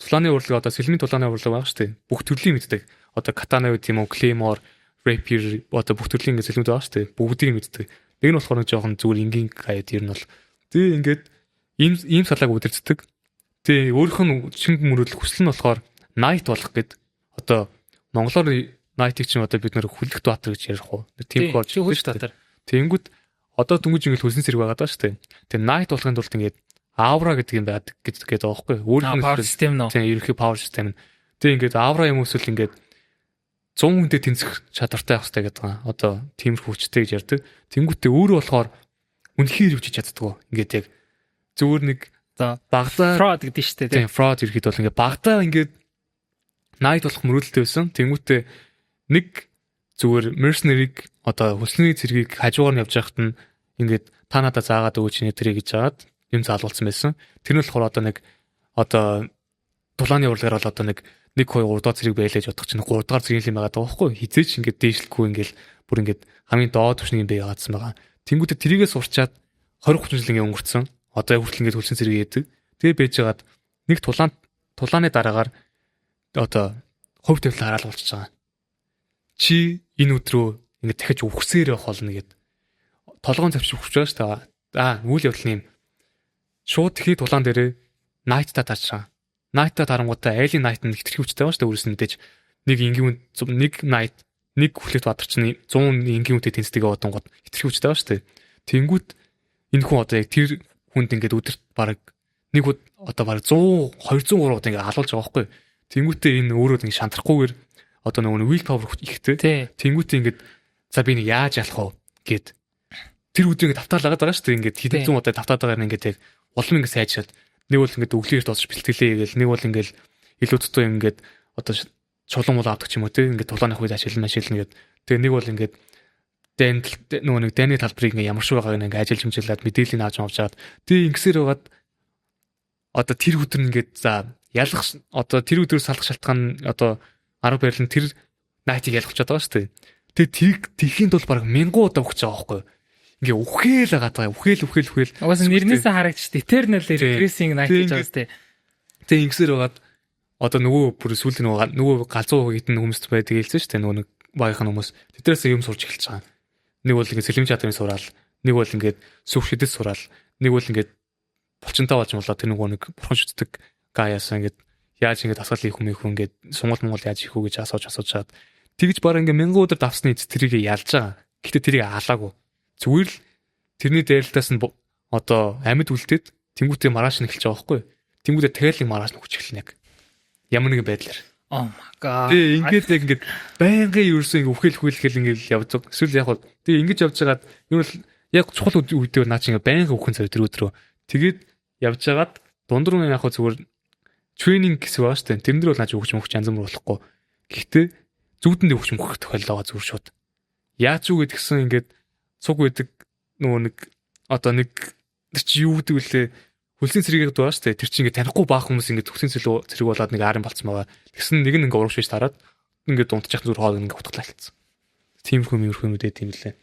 тулааны урлаг одоо сэлмийн тулааны урлаг байгаа шүү дээ. Бүх төрлийн мэддэг. Одоо катана гэдэг юм уу, claymore, rapier одоо бүх төрлийн ингээд сэлмүүд байгаа шүү дээ. Бүгдийг мэддэг. Нэг нь болохоор нэг жоохон зүгээр энгийн гайд ер нь бол тэгээ ингээд ийм салааг удирддаг. Тэгээ өөрийнх нь шинэ мөрөдөл хүсэл нь болохоор knight болох гэд одоо монголоор knight-ыг чинь одоо бид нэр хүлэгт баатар гэж ярих уу. Тийм болж шүү дээ. Тэнгүүд одоо дөнгөж ингээд хөлсөн зэрэг байгаа даа шүү дээ. Тэгээ knight болохын тулд ингээд аура гэдэг юм байдаг гэж гэдэг байгаа байхгүй. Өөрийнх нь power system нөө. Тийм, ерөнхий power system. Тэгээ ингээд аура юм эсвэл ингээд 100 хүнтэй тэнцэх чадвартай байх хэрэгтэй гэдэг байгаа. Одоо тиймэрхүү хүчтэй гэж ярьдаг. Тэнгүүтээ өөрөө болохоор үнэхээр үчиж чаддгүй. Ингээд яг зүгээр нэг за багадаа fraud гэдэг нь шүү дээ. Тийм, fraud ирэхэд бол ингээд багадаа ингээд knight болох мөрөөдөлтэй байсан. Тэнгүүтээ нэг зүгээр mercenary-г одоо хөлсний цэргийг хажуугаар нь явж байхад нь ингээд та надад заагаад өгөөч нэ тэрийг гэж жагаад юм заалуулсан байсан. Тэр нь болохоор одоо нэг одоо тулааны урлагаар бол одоо нэг 1 2 3 дахь зэрэг байлаа гэж бодох чинь 3 дахь зэргийн юм байгаа даа байхгүй. Хизээч ингээд дээшлэхгүй ингээд бүр ингээд хамгийн доод түвшний юм байгаадсан байгаа. Тэнгүүтээ тэрийгээ сурчаад 20 30 жил ингээд өнгөрцөн. Одоо хүртэл ингээд хөлсөн зэрэг яадаг. Тэгээ байж байгаад нэг тулааны дараагаар одоо хувь тавилан хараал болчихж байгаа. Чи энэ өдрөө ингээд дахиж үхсээр явах болно гэд толгоон завч үхэж байгаа шүү дээ. Аа, үйл явдал нь юм. Шууд техник тулаан дээрээ Knight-та таарч байгаа. Knight-та тарангуудаа айлын Knight нь хэтэрхий хүчтэй байгаа шүү дээ. Өөрөөс нь мэдээж нэг энгийн нэг Knight нэг хүлээт баатар чинь 100 энгийн хүнтэй тэнцдэг яваадангууд хэтэрхий хүчтэй байгаа шүү дээ. Тэнгүүд энэ хүн одоо яг тэр хүнд ингээд өдөрт бараг нэг одоо бараг 100 203 удаа ингээд алуулж байгаа байхгүй. Тэнгүүтээ энэ өөрөө ингээд шантрахгүйгээр одоо нөгөө will power ихтэй. Тэнгүүтээ ингээд за би нэг яаж ялах вэ гэд тэр өдөр ингээд тавтаал байгаа шүү дээ. Ингээд хэдэн зуун удаа тавтаад байгаа юм ингээд яг улам ингээд сайжраад нэг бол ингээд өглөө эрт босч бэлтгэлээ гээл нэг бол ингээд илүү дутуу ингээд одоо чулуун мул авдаг ч юм уу те ингээд тулааны үед ашиглана гэд тэгээ нэг бол ингээд дайн нөгөө нэг дайны талбарыг ингээд ямар шиг байгааг ингээд ажиллаж хэмжээлээд мэдээллийг авч авчаад тэгээ ингэсээр байгаад одоо тэр өдөр ингээд за ялах одоо тэр өдрөөс салах шалтгаан одоо арга барил нь тэр найтыг ялах гэж байгаа шүү дээ. Тэгээ тэрийг тэрхийн тулд бараг мянган удаа өгч байгаа байхгүй юу? Ингээ үхээл байгаа даа. Үхээл үхээл үхээл. Угаасаа нэрнээсээ харагдчих. Eternal Regressing Knight гэж байгаа шүү дээ. Тэгээ ингэсээр байгаад одоо нөгөө бүр сүүлд нөгөө галзуу хэдэн хүмүүст байдаг хэлсэн шүү дээ. Нөгөө нэг багийнхан хүмүүс тэднээс юм сурч эхэлж байгаа. Нэг бол ингээ сэлэм чадрын сураал, нэг бол ингээд сүх шидэс сураал, нэг бол ингээд булчинтай болж муулаа тэр нөгөө нэг бурхан шүтдэг гаяасаа ингээд яаж ингээд дасгал хийх юм их ингээд сунгал монгол яаж хийх үү гэж асууж чад тэгж бараг ингээд мянган өдөр давсны эц тэрийг ялж байгаа. Гэтэ тэрийг алаагүй. Зүгээр л тэрний дайралтаас нь одоо амьд үлдээд тэнгуүтээ маргааш нь эхэлж байгаа байхгүй. Тэнгуүтээ дахиад нэг маргааш нь хүч эхэлнэ яг. Ямар нэгэн байдлаар. Oh my god. Тэгээ ингээд яг ингээд байнгын ерөөсөө ингээд үхэл үхэл гэл ингээд явж байгаа. Эсвэл яг бол тэгээ ингэж явж байгаад ер нь яг чухал үедээ наа чи ингээд байнгын үхэн цав тэр өдрөө. Тэгээд явж байгаад дунд руу яг зүгээр тренинг гэсэн байгаа шүү дээ. Тэрэн дээр бол наа чи өгч мөхч янз бүр болохгүй. Гэхдээ зүудэндээ өгч мөхөх тохиолдол байгаа зүгээр шууд. Яаж юу гэдгсэн ингээд цуг байдаг нөгөө нэг одоо нэг тэр чи юу гэдэг вүлээ хөлсийн цэргийг дуу шүү дээ. Тэр чи ингээд танихгүй баах хүмүүс ингээд хөлсийн цэрэг болоод нэг арын болцсон байгаа. Тэгсэн нэг нь ингээд урагш биш тараад ингээд дунтчих зүгээр хоол ингээд утгалаа хэлсэн. Тиймэрхүү мөрхүү юм дээ тийм лээ.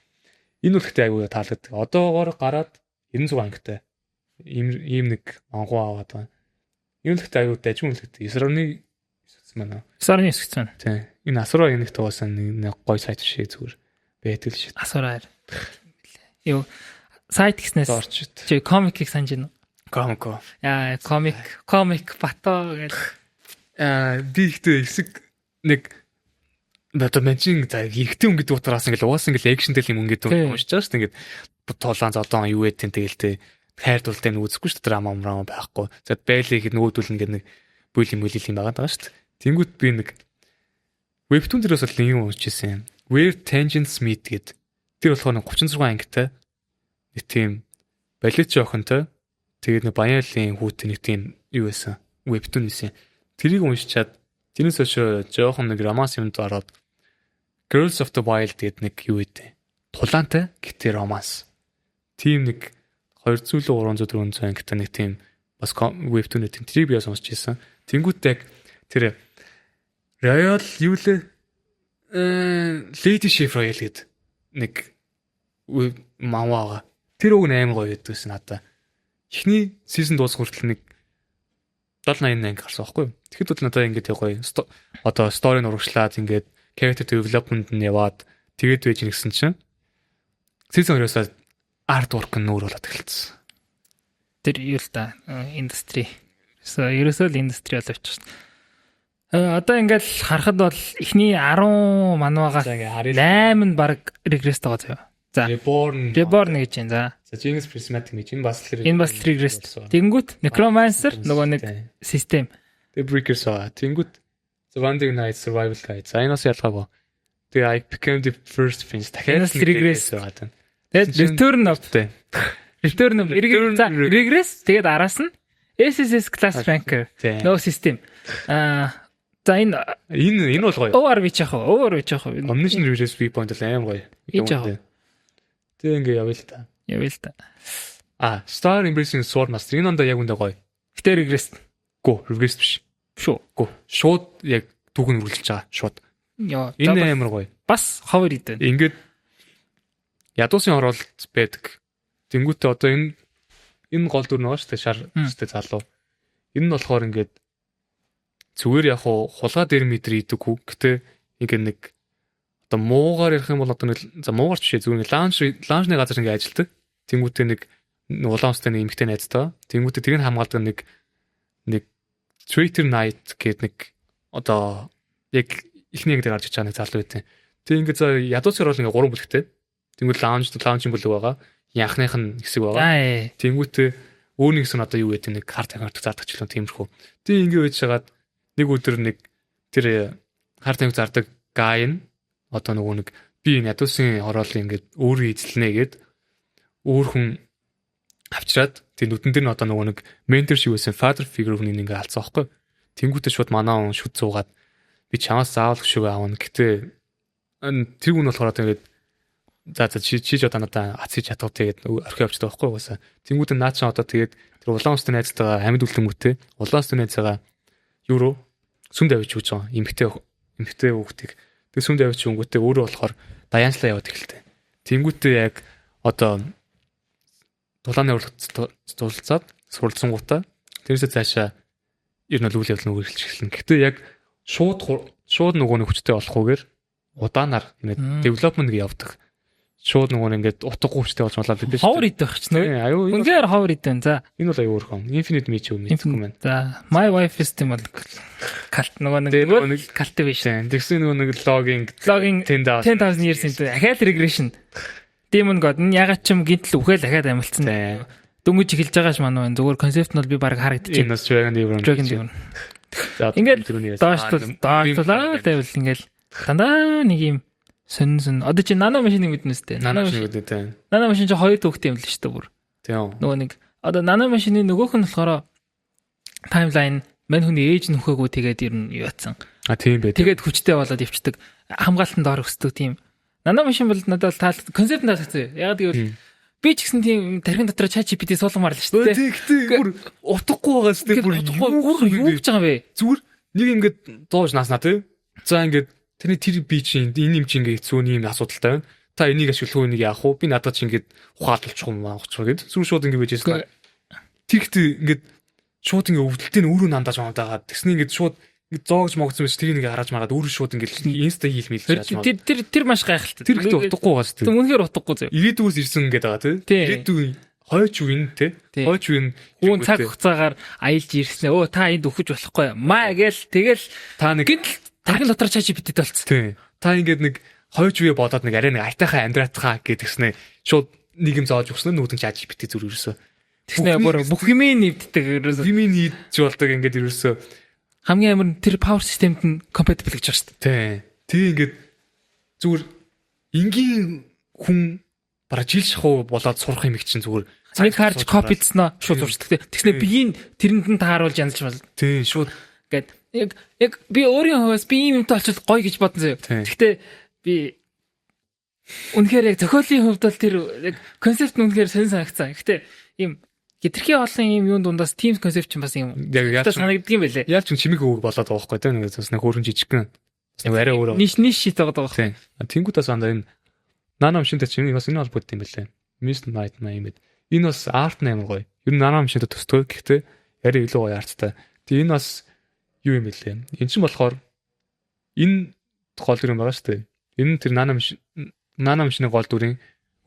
Энэ бол ихтэй айгүй таалагддаг. Одоогоор гараад 96 ангитай. Ийм нэг ангуу аваад байгаа. Энэ л ихтэй айгүй дажгүй л ихтэй 9.9 гэсэн байна. 9.9 гэсэн байна. Тийм. Энэ Асуура энэгт угаасаа нэг гоё сайт шиг зүгээр байдаг л шít. Асуура. Юу сайт гэснээс чи комикийг санаж байна уу? Комик. Яа, комик бато гэл. Аа, би ихтэй хэсэг нэг одоо манчин за эрэгтэй хүн гэдэг утгараас ингээл угаасаа ингээл экшн тэл юм ингээд уншиж байгаа шүү дээ. Ингээд тулаан зодон юу гэдэг тэгэл тэ хайр дултай нэг үзэхгүй шүү дээ драма мрама байхгүй. За байлиг хэд нөгөөдөл ингээд нэг бүл юм үйл юм байгаа даа шүү дээ. Тэнгүүт би нэг вебтун дээрээс л юм уншиж ирсэн. Where Tangents Meet гэд. Тэр болохоор нэг 36 ангитай нэг тийм балетч охинтой тэгээд нэг Баялын хүүтэй нэг тийм юу байсан. Вебтун байсан. Тэрийг уншичаад тэрнээс хойш жоохон нэг романс юмд ороод Girls of the Wild гэдэг нэг юу гэдэг. Тулаантай гэтээ romance. Тийм нэг 200 300 400 ангитай нэг тийм бас webtoon гэдэг тэрийг би сонсч ирсэн. Тэнгүүт яг тэр Royal юу лээ? Lady Chef Royal гэдэг нэг манва байгаа. Тэр уг нь амар гоё байдгүйсэн надаа. Эхний season дуусах хүртэл нэг 70 80 анги гарсан байхгүй юу? Тэгэхэд бол надад ингээд гоё одоо story нь урагшлаад, ингээд character development нь яваад тэгээд байж нэгсэн чинь season 2-оос artwork нь нүүр болоод эхэлсэн. Тэр юу л да, industry. So ерөөсөө л industry боловч шээ. Одоо ингээл харахад бол эхний 10 манвагаас 8 нь баг regress байгаа заяа. За. Reborn. Reborn гэж байна. За. За, Genius Prismatic гэж энэ бас л энэ бас regress. Тэнгүүт Necromancer нөгөө нэг систем. The Breakers аа. Тэнгүүт The Wandering Knight Survival Guide. За, энэ бас ялгаагүй. Тэгээ I Became the First Prince дахиад regress байгаа. Тэгээд Return of Return of, за, regress, тэгээд араас нь SSS Class Ranker no system. Аа, за, энэ Энэ бол гоё. ORV ч яах вэ? ORV ч яах вэ? Omniscient Reader's Viewpoint бол амар гоё. Яах. Тэгээ ингээ явъя л та. Явъя л та. А, Star Embracing Sword Master энэ ондоо яг үндэ гоё. Гэтэ regress. Гүү, regress биш. Шүү. Гүү. Шууд яг түүхэн үргэлжилж байгаа. Шууд. Яа. Энэ амар гоё. Бас ховор идэв. Ингээд ядуусын оролт байдаг. Тэнгүүтээ одоо энэ гол дүр нөгөө шүү дээ, шар өстэй залуу. Энэ нь болохоор ингээд зүгээр яг хуу хулгай дээр мэдэр идэггүй. Гэтэ ингээд нэг одоо муугаар ярих юм бол одоо нэг, за, муугаар ч биш, зүгээр нэг lounge ны газар ингээд ажилтдаг. Тэнгүүтээ нэг улаан устай нэг эмэгтэй найзтай. Тэнгүүтээ тэрийг хамгаалдаг нэг Traitor Knight гэдэг нэг одоо яг эхний анги дээр гарч иж байгаа нэг залуу байдаг. Тэг ингээд за ядуусын орол ингээд гурван бүлэгтэй. Тэнгүүт lounge ын бүлэг байгаа. Янхных нь хэсэг байгаа. Тэнгүүтээ өөр нэг хэсэг нь одоо юу гэдэг, нэг хар тамхи зардаг ч юм, тиймэрхүү. Тэг ингээд байж хагаад нэг өдөр нэг тэр хар тамхи зардаг guy нь одоо нөгөө нэг би энэ ядуусын хороолыг ингээд өөрөө эзэлнэ гэд өөр хүн авчираад, тэг нүдэн дээр нь одоо нөгөө нэг ментор шиг байсан father figure хүний ингээ алдсан байхгүй. Тэнгүүтээ шууд манаа хүн шүд зуугаад би чамаас заавал хөшөөгөө аавна. Гэтэ тэр хүн болохоор одоо ингээд за чи ч одоо надаа ац хийж чадах, тэгээд орхио явчихдаг байхгүй угаасаа. Тэнгүүтээ наа чи одоо тэгээд тэр улаан устай найзтайгаа амьд үлдэнгүүтээ улаан устай найзаагаа юу руу сүмд авчиж өгч байгаа. Эмэгтэй хүүхдийг. Тэг сүмд авчиж өнгөтээ өөрөө болохоор даяанчлаа яваад эхэлдэг. Тэнгүүтээ яг одоо тулааны урлагт тулцаад суралцсангуудаа тэрээсээ цаашаа ер нь үйл явдал нь үргэлжлэж эхэлнэ. Гэхдээ яг шууд шууд нөгөө нэг хүчтэй болохгүйгээр удаанаар ингээд development гэж явдаг. Шууд нөгөө нэг ингээд утгагүй хүчтэй болж болоод байдаг шүү. Ховор идэх ч нэ. Аюу. Үнэхээр ховор идэн. За. Энэ бол аюу өөрхөн. Infinite Meet юу мэдгүй юм байна. За, My Wife System бол cult нөгөө нэг cultivation. Тэгсэн нөгөө нэг logging logging 10,000 years into дахиад regression. Demon God нь ягаад ч юм гинтл үхэл дахиад амилцсан. Дөнгөж эхэлж байгаа ш манай байна. Зүгээр концепт нь бол би баг харагдчих. Энэ бас Dragon Demon. Dragon Demon. Ингээд доошлол доошлоо тавил ингээл дандаа нэг юм сонин сонин. Одоо чи Nano Machine мэднэ үстэй. Nano Machine гэдэг тийм. Nano Machine чи хоёр түүхтэй юм л шүү дээ бүр. Тийм. Нөгөө нэг одоо Nano Machine-ы нөгөөх нь болохоор timeline мань хүний ээж нь нөхөөгүй, тэгээд ер нь юу ятсан. А, тийм байт. Тэгээд хүчтэй болоод явцдаг. Хамгаалтанд ор өсдөг тийм. Nano Machine бол надад таал концепт таалагдсан. Яг гэвэл би ч гэсэн тийм тархин дотор ChatGPT суулгамаар л шүү дээ. Тэгтээ бүр утгагүй байгаа шүү дээ. Бүр утгагүй юу гэж байгаа юм бэ? Зүгээр нэг ингээд зоож нааснаа тий. За, ингээд тэрний тэр би чи энэ юм чи ингээд хэцүү юм асуудалтай байна. Та энийг ашиглах уу, энийг яах вэ? Би надад чи ингээд ухаалуулчих юм аа гоцгоо гэд. Зүгээр шууд ингээд байж байсан. Тэр ихтэй ингээд шууд ингээд өвдөлтийг өөрөө нандаж мандаагаад тэгсний ингээд шууд ингээд зоогж могцсон байж тэрийг нэг хараж мараад өөрөө шууд ингээд insta heal мэл яаж маа. Тэр маш гайхалтай. Тэр ихтэй утгагүй байгаа шүү дээ. Үнэхээр утгагүй зөө. Ирээдүгөөс ирсэн гэдэг байгаа тий. Ирээдүйн хойч үеийн тий. Хойч үеийн Үүн цаг хугацаагаар аялж ирсэн. Өө, та энд өгөж болохгүй. Маа гээл тэгэл та нэг гинтл тархин дотор ChatGPT болцсон. Тий. Та ингээд нэг хойч үе бодоод нэг арай нэг айтайхан амьдраатхаа гэдгснэ шууд нэг юм зоож өгснө нүүдэн ChatGPT зүр ерөөсөө. Тэгснэ бүр бүх юмыг нэвддэг ерөөсөө. Юмыг нийтж болдог ингээд ерөөсөө. Хамгийн амар тэр power system-д нь compatible гэж байгаа шүү дээ. Тий. Тэг ингээд зүгээр энгийн хүн бараг жил шахуу болоод сурах юм их чинь зүгээр нэг харж copy дсноо шууд зурчдаг. Тэгснэ биеийн тэрэнд нь тааруулж янзлж бол. Тий, шууд гээд яг би өөрийн хувьас би ийм юмтай болчихвол гоё гэж бодсон заяа. Гэхдээ Би үнэхээр яг зохиолын хувьд бол тэр яг концепт нь үнэхээр сонин санагцсан. Гэхдээ ийм хэтэрхий олон ийм юун дундаас team концепт чинь бас юм Яг яаж санагддаг юм байлээ. Яаж ч чимэг өөр болоод байгаа байхгүй тийм, нэг бас нэг хөөрхөн жижигхэн бас нэг арай өөр. Niche shit байгаа байхгүй. Тийм. Тэнгүүд бас андаа энэ Nana Machine-тэй чинь бас энэ холбогдсон юм байлээ. Miss Night юм байд. Энэ бас art амар гоё. Ер нь Nana Machine-тэй төсдөг. Гэхдээ арай илүү гоё art тай. Тэгээ энэ бас юу юм бэлээ. Энэ чинь болохоор энэ гол дүр юм байгаа шүү дээ. Энэ нь тэр Nana Machine-ы гол дүрийн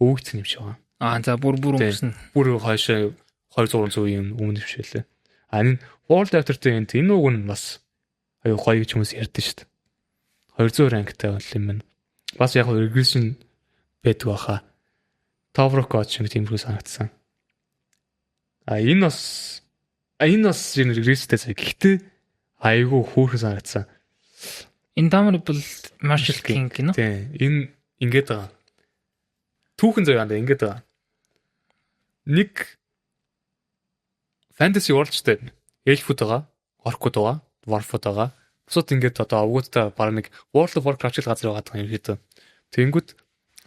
өвөгцөн юм шиг байгаа. Аа, за, бүр бүр өнгөрсөн. Бүр хойшоо 2 300 юм өмнө юм шиг лээ. А, энэ World After the End, энэ уг нь бас аюу гоё гэж хүмүүс ярьдэн шүү дээ. 200 rank тай бол юм байна. Бас яг regression байдаг баха. Tower of God шиг тиймэрхүү санагдсан. А энэ бас юм regress тэй заяа. Гэхдээ айгүй хөөрхөн санагдсан. Indomitable Marshall King гэнэ. Тийм. Энэ ингээд байгаа. Түүхэн заяа андаа ингээд байгаа. Нэг fantasy world ч гэдэг elf үүд байгаа, orc ууд байгаа, dwarf ууд байгаа. Бусад ингээд одоо овгуудтай баг нэг World of Warcraft л газар байгаа юм ерөөдөө. Тэнгүүд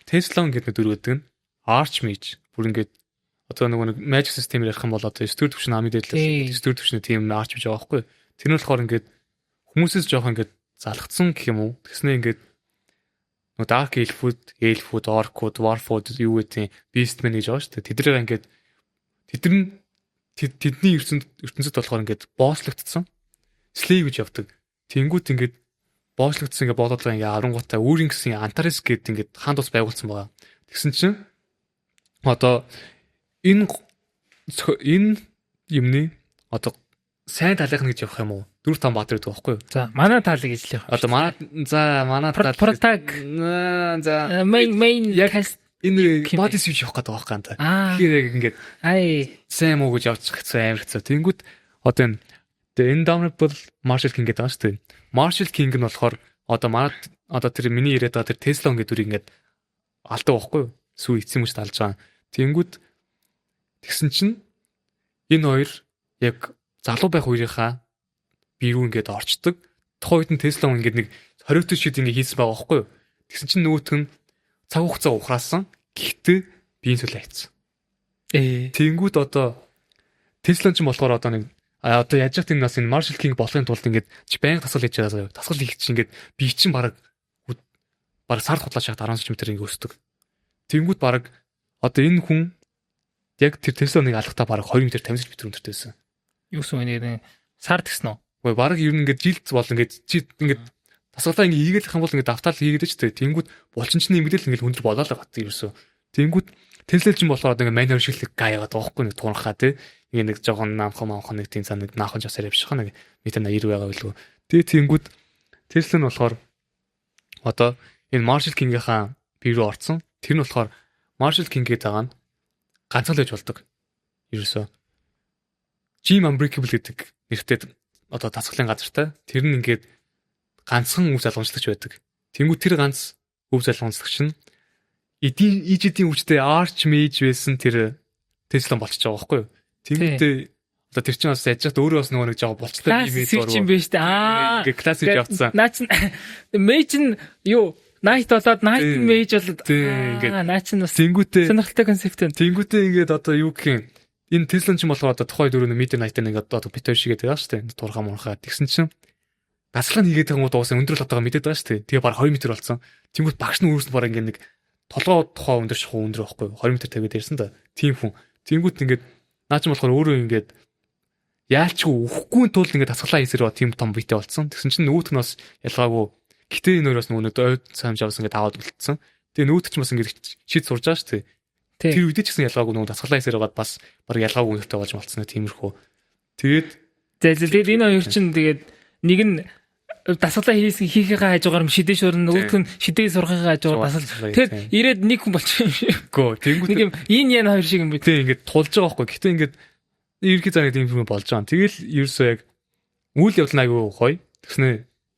Teysalon гэдэг нэг дүр өгдөг нь Archmage, бүр ингээд одоо нөгөө нэг magic system ярих юм бол одоо 9 дэх түвшин амид дээдлээ 9 дэх түвшний тийм Archmage байгаа байхгүй. Тэр нь болохоор ингээд хүмүүсээс жоох ингээд залгацсан гэх юм уу. Тэгснэ ингээд нөгөө Dark Elf-үүд, Elf-үүд, Orc-ууд, Dwarf-ууд, юу гэдэг, Beastman гэж байгаа шүү дээ. Тэднийг ингээд тэд нар тэдний ертөнцид болохоор ингээд боослогдсон. Slave гэж явдаг. Тэнгүүт ингээд боочлогдсон, ингээд бодоод байгаа, ингээд аврангуудаа өөрийн гэсэн Антарес гэдэг ингээд хаан тус байгуулсан байгаа. Тэгсэн чинь одоо энэ юмны одоо сайн талынх нь гэж явах юм уу? 4 5 баатар гэдэг байхгүй юу? За, манай таалыг ижлэх. Одоо манай, за, манай тал protag за main яг энэ body switch явах гэдэг байгаа байхгүй юм. Тэгэхээр яг ингээд ай сайн муу гэж явчих хэцүү, амар хэцүү. Тэнгүүд одоо энэ The Indomitable Marshall King гэдэг байгаа шүү дээ. Marshall King нь болохоор одоо манай одоо тэр миний яриад байгаа тэр Teysalon гэдэг дүрийг ингээд алдаг байхгүй юу? Сүү эцсийн мөчд алж байгаа. Тэнгүүд тэгсэн чинь энэ хоёр яг залуу байх үеийнхаа бие рүү ингээд орчдөг. Тухайн үед нь Teysalon ингээд нэг 20 шид ингээд хийсэн байгаа байхгүй юу? Тэгсэн чинь нөгөөх нь цаг хугацаа ухраасан. Гэхдээ биеийн сүл айцсан. Тэнгүүд одоо Teysalon ч болохоор одоо нэг одоо яаж яхад энэ бас энэ Marshall King болохын тулд ингээд чи байнга дасгал хийж байгаа заяа. Дасгал хийх чинь ингээд бие чинь бараг сард худлаа шахаад 10 см ингээд өсдөг. Тэнгүүд бараг одоо энэ хүн яг тэр Teysalon-ыг алхахтаа бараг 2 м 50 см өндөртэй байсан. Юу гэсэн нэг сар тэгсэн үү? Үгүй, бараг ер нь ингээд жилд бол ингээд чи ингээд дасгалаа ингээд хийгээл юм бол ингээд давтаал хийгээд ч дээ. Тэнгүүд булчин чинь нэмэгдэл ингээд өндөр болоо л байгаа ерөөсөө. Тэнгүүд Teysalon чинь болохоор одоо ингээд мань шиг л гаяагаад байгаа байхгүй, нэг туунхаа тий. Ингээ нэг жоохон намхан мамхан нэг тийм цаа нэг наахан жасаар явчих нэг метр 80 байгаа билүү. Тэгээ тэнгүүд Teysalon нь болохоор одоо энэ Marshall King-ийнхаа бие рүү орцсон. Тэр нь болохоор Marshall King гэдэг байгаа нь ганцхан л байж болдог. Ерөөсөө Gym Unbreakable гэдэг нэртэй одоо дасгалын газартай. Тэр нь ингээд ганцхан өв залгамжлагч байдаг. Тэнгүү тэр ганц өв залгамжлагч нь эдийн ижидийн хүчтэй Archmage байсан тэр Teysalon болчихж байгаа байхгүй юу? Тэнгүүтээ одоо тэр чинь бас яж хат өөрөө бас нөгөө нэг жоо болцтой юм ээ юм биш үү? Аа. Ингээ class хийж явцсан. Наа чин mage нь юу Knight болоод Knight Mage болоод ингээд наа чин бас тэнгүүтээ сонирхолтой концепт юм. Тэнгүүтээ ингээд одоо юу гэх юм, энэ Teysalon ч болохоор одоо тухайн дөрөв Mid Knight нэг одоо бит хоёр шигээд байгаа шүү дээ. Турхаа мурхаа тэгсэн чинь дасгалаа хийгээд байгаа юм уу, дуусаа өндөр л одоо мэдээд байгаа шүү дээ. Тэгээ баг 2 м болсон. Тэнгүүт багш нь өөрөөс нь баг ингээд нэг толгоо тухай өндөр шахуу өндөр байхгүй 20 м тавиад ярьсан да. Тийм хүн. Тэнгүүт ингээд наа чи болохоор өөрөө ингээд яалчгүй үхэхгүй тул ингээд дасгалаа хийсээр ба тийм том биетэй болсон. Тэгсэн чинь нөгөөх нь бас ялгаагүй. Гэтэ энэ хоёр бас нөгөө нэг ойд самж авсан, ингээд аваад үлдсэн. Тэгээ нөгөөх чинь бас ингээд шид сурж байгаа шүү дээ. Тэр үедээ ч гэсэн ялгаагүй нөгөө дасгалаа хийсээр байгаад бас баг ялгаагүй өндөртэй болж болцсон, тиймэрхүү. Тэгээд за, тэгээд энэ хоёр чинь тэгээд нэг нь дасгалаа хийсэн хийхийнхээ хажуугаар шидээ шуурна, нөгөөх нь шидээ сурахынхаа хажуугаар дасгал. Тэгэхээр ирээд нэг хүн болчих юм шиг. Гөө тэнгүүт нэг юм ин ян хоёр шиг юм би. Тийм, ингээд тулж байгаа байхгүй. Гэтэ ингээд ерөнхий заа нэг тийм юм болж байгаа. Тэгэл ерөөсөө яг үйл явдал нь айгүй гоё. Тэгснэ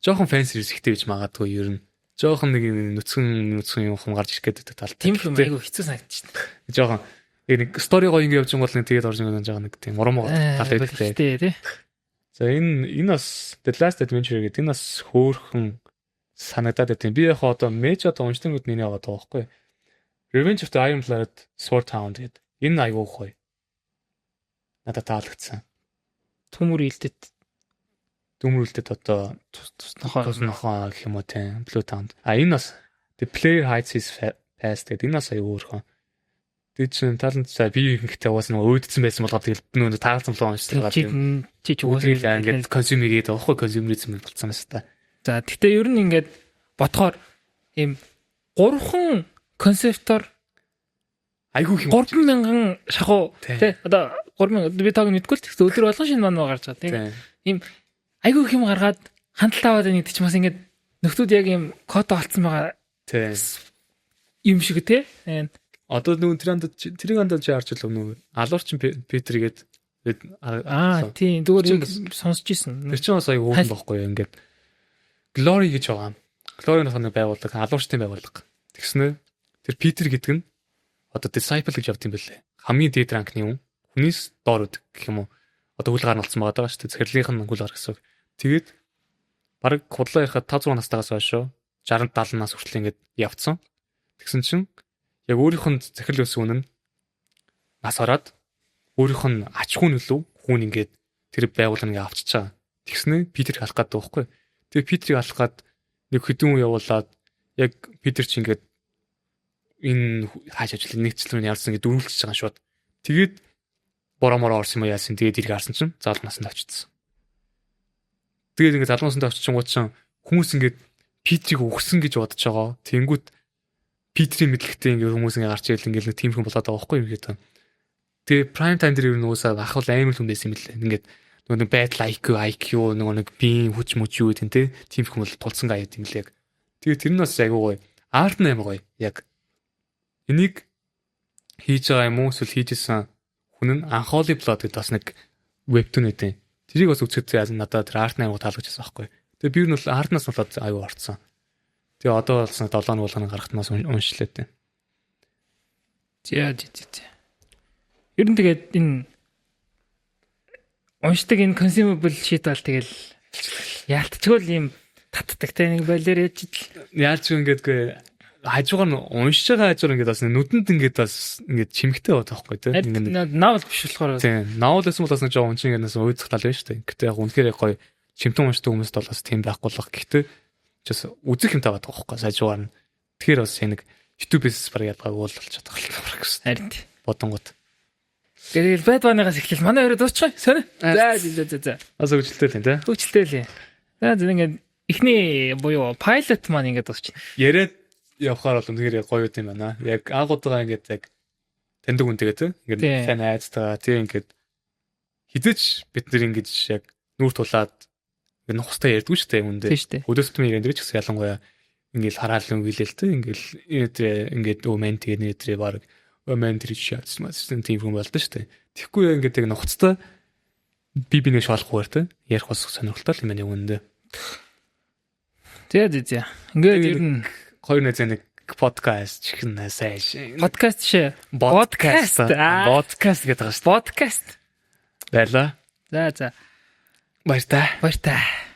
жоохон fan service ихтэй гэж магадгүй ер нь. Жоохон нэг нүцгэн нүцгэн юм хум гарч ирэх гэдэг талтай. Тийм юм айгүй хэцүү санагдчихна. Жоохон яг нэг story гоё ингэ явж байгаа бол нэг тэгээд орж байгаа жоохон нэг тийм урам тал байдаг тий. За, энэ бас The Last Adventure гэдэг, энэ бас хөөхөн Санагдаад байт юм. Би яг одоо Major одоо уншдаг нүд нэ яваад байгаа байхгүй. Revenge of the Iron Blooded Sword Hound гэдэг. Энэ айгүй гоё. Надад таалагдсан. Төмөр илдэт. Төмөр илдэт одоо тус нохоо тус нохоо гэх юм уу те. Blue Hound. А энэ бас The Player Hides His Past гэдэг. Энэ бас аюу өөрхөн. Тэр чинь талент за би ихтэй угаас нэг өөдсөн байсан болгоод тэгэл нөө таалцсан болоо уншсан байгаа юм. Чи ч угаасаа ингээд consume хийгээд байгаа байхгүй, consumerism болсон юм байна. За, тэгтээ ер нь ингээд бодохоор ийм гурван концептор айгүй юм. 3000 шахуу тий, одоо 3000 би тоог мэдгүй л, тэгсэн өдөр болгон шинэ манва гарч байгаа тий. Ийм айгүй их юм гаргаад хандлт аваад байна гэдэг чинь бас ингээд нөхдүүд яг ийм код олцсон байгаа тий юм шиг тий. Одоо нүүн тэрийг андад чи харж л нүү алуурчин Питер гээд. Аа тий, зүгээр сонсч ирсэн. Тэр чинь бас айгүй хөөрхөн байхгүй юу, ингээд Glory гэж байгаа. Glory нэг байгууллага, алуурчдын байгууллага. Тэгснэ тэр Питер гэдэг нь одоо disciple гэж явд юм бэлээ. Хамгийн дээд rank ны хүн. Хүнээс доор өгдөг гэх юм уу. Одоо үл гарна болсон байгаа шүү дээ. Захирлынх нь үл гар гэсэн үг. Тэгээд бараг худлаа ярихад 5 6 настайгаас хойш 60 70 нас хүртэл ингээд явцсан. Тэгсэн чинь яг өөрийнх нь захирал өссөн хүн нь нас ороод өөрийнх нь ач хүн нөлөө хүн ингээд тэр байгууллага ингээд авчиж байгаа. Тэгснэ Питер алах гэдэг байхгүй. Тэгээ Питерийг алах гад нэг хэдэн үе явуулаад яг Питер чи ингээд энэ хааш ажил нэгтлэн ярьсан ингээд дөрвөлжиж байгаа шууд. Тэгээд боромороо орсон юм уу яасан, тэгээд ирэх харсан чинь залуу насанд очсон. Тэгээд ингээд залуу насанд очингууд чинь хүмүүс ингээд Питерийг өгсөн гэж бодож байгаа. Тэнгүүт Питерийн мэдлэгтэй ингээд хүмүүс ингээд гарч ирэл ингээд нэг тиймэрхэн болоод байгаа байхгүй юм гээд. Тэгээ prime time дээр ер нь уусаа ах бол амар хүн байсан юм лээ. Ингээд нөгөө нэг байдал IQ нөгөө нэг биеийн хүч мөч юу гэдэг те, тиймэрхэн бол тулцсан гаяа юм лээ яг. Тэгээ тэр нь бас айгүй гоё. Art нь амар гоё. Яг энийг хийж байгаа юм уу, эсвэл хийжсэн хүн нь Unholy Blood гэдэг бас нэг webtoon гэдэг. Тэрийг бас үзэхэд яасан надад тэр art нь айгүй таалагдчихсан байхгүй. Тэгээ би ер нь бол art наас болоод айгүй орцсон. Тэгээ одоо болсон 7 хоног болгоно гарахт нас уншлаа дээ. За за за. Ер нь тэгээд энэ уншдаг энэ consumable shit бол тэгэл яалтчгүй л юм татдаг те, нэг болоор яж ил. Яалч ингээд хажуугаар нь уншиж байгаа, хажуугаар ингээд бас нүдэнд ингээд бас ингээд чимэгтэй байгаа байхгүй те. Ингээд novel биш болохоор. Тийм. Novel гэсэн бол бас нэг жоо уншин ингээд нас уйдах тал байна шүү дээ. Гэтэ яг үнэхээр гоё чимтэн уншдаг хүмүүст бол бас тийм байхгүй л баг. Гэтэ бас үзэх юм таваад байгаа байхгүй хажуугаар нь. Тэгэхээр бас нэг YouTube-ээс баг ялгаагүй бол болчиход байгаа л гэсэн. Харин. Бодонгот. Тэгэл Bad Bunny-гаас эхлэл манай өрөө дуусчих. Сони. За за за за. Бас хөгжилтэй л юм те. Хөгжилтэй л юм. За за, ингээд эхний буюу pilot маань ингээд дуусчих. Яриад явхаар бол үнэхээр гоё юм байна. Яг агуудагаа ингээд яг таньдаг хүнтэйгээ те. Ингээд сайн найзтайгаа тий ингээд хизээч бид нэр ингэж яг нүүр тулаад ингээд нухастай ярьдгүй шүү дээ үндэ. Өдөөс түмэн яриад ч гэсэн ялангуяа ингээд хараал өнгөлэл те, ингээд ингээд өө мэн тэгээ нэрээ баг өө мэн тэр шатсан мас тийм хүн болдоо шүү дээ. Тэгэхгүй ингээд яг нухацтай би бинээ шоолохгүйгээр те ярих бас сонирхолтой л юм байна яг үндэ. За за за. Ингээд ер нь хоёр найзаа нэг подкаст чихэн сайш. Подкаст шээ. Подкаст. Подкаст гэдэг байгаа шүү. Подкаст. Баярлаа. За за. Баяртай. Баяртай.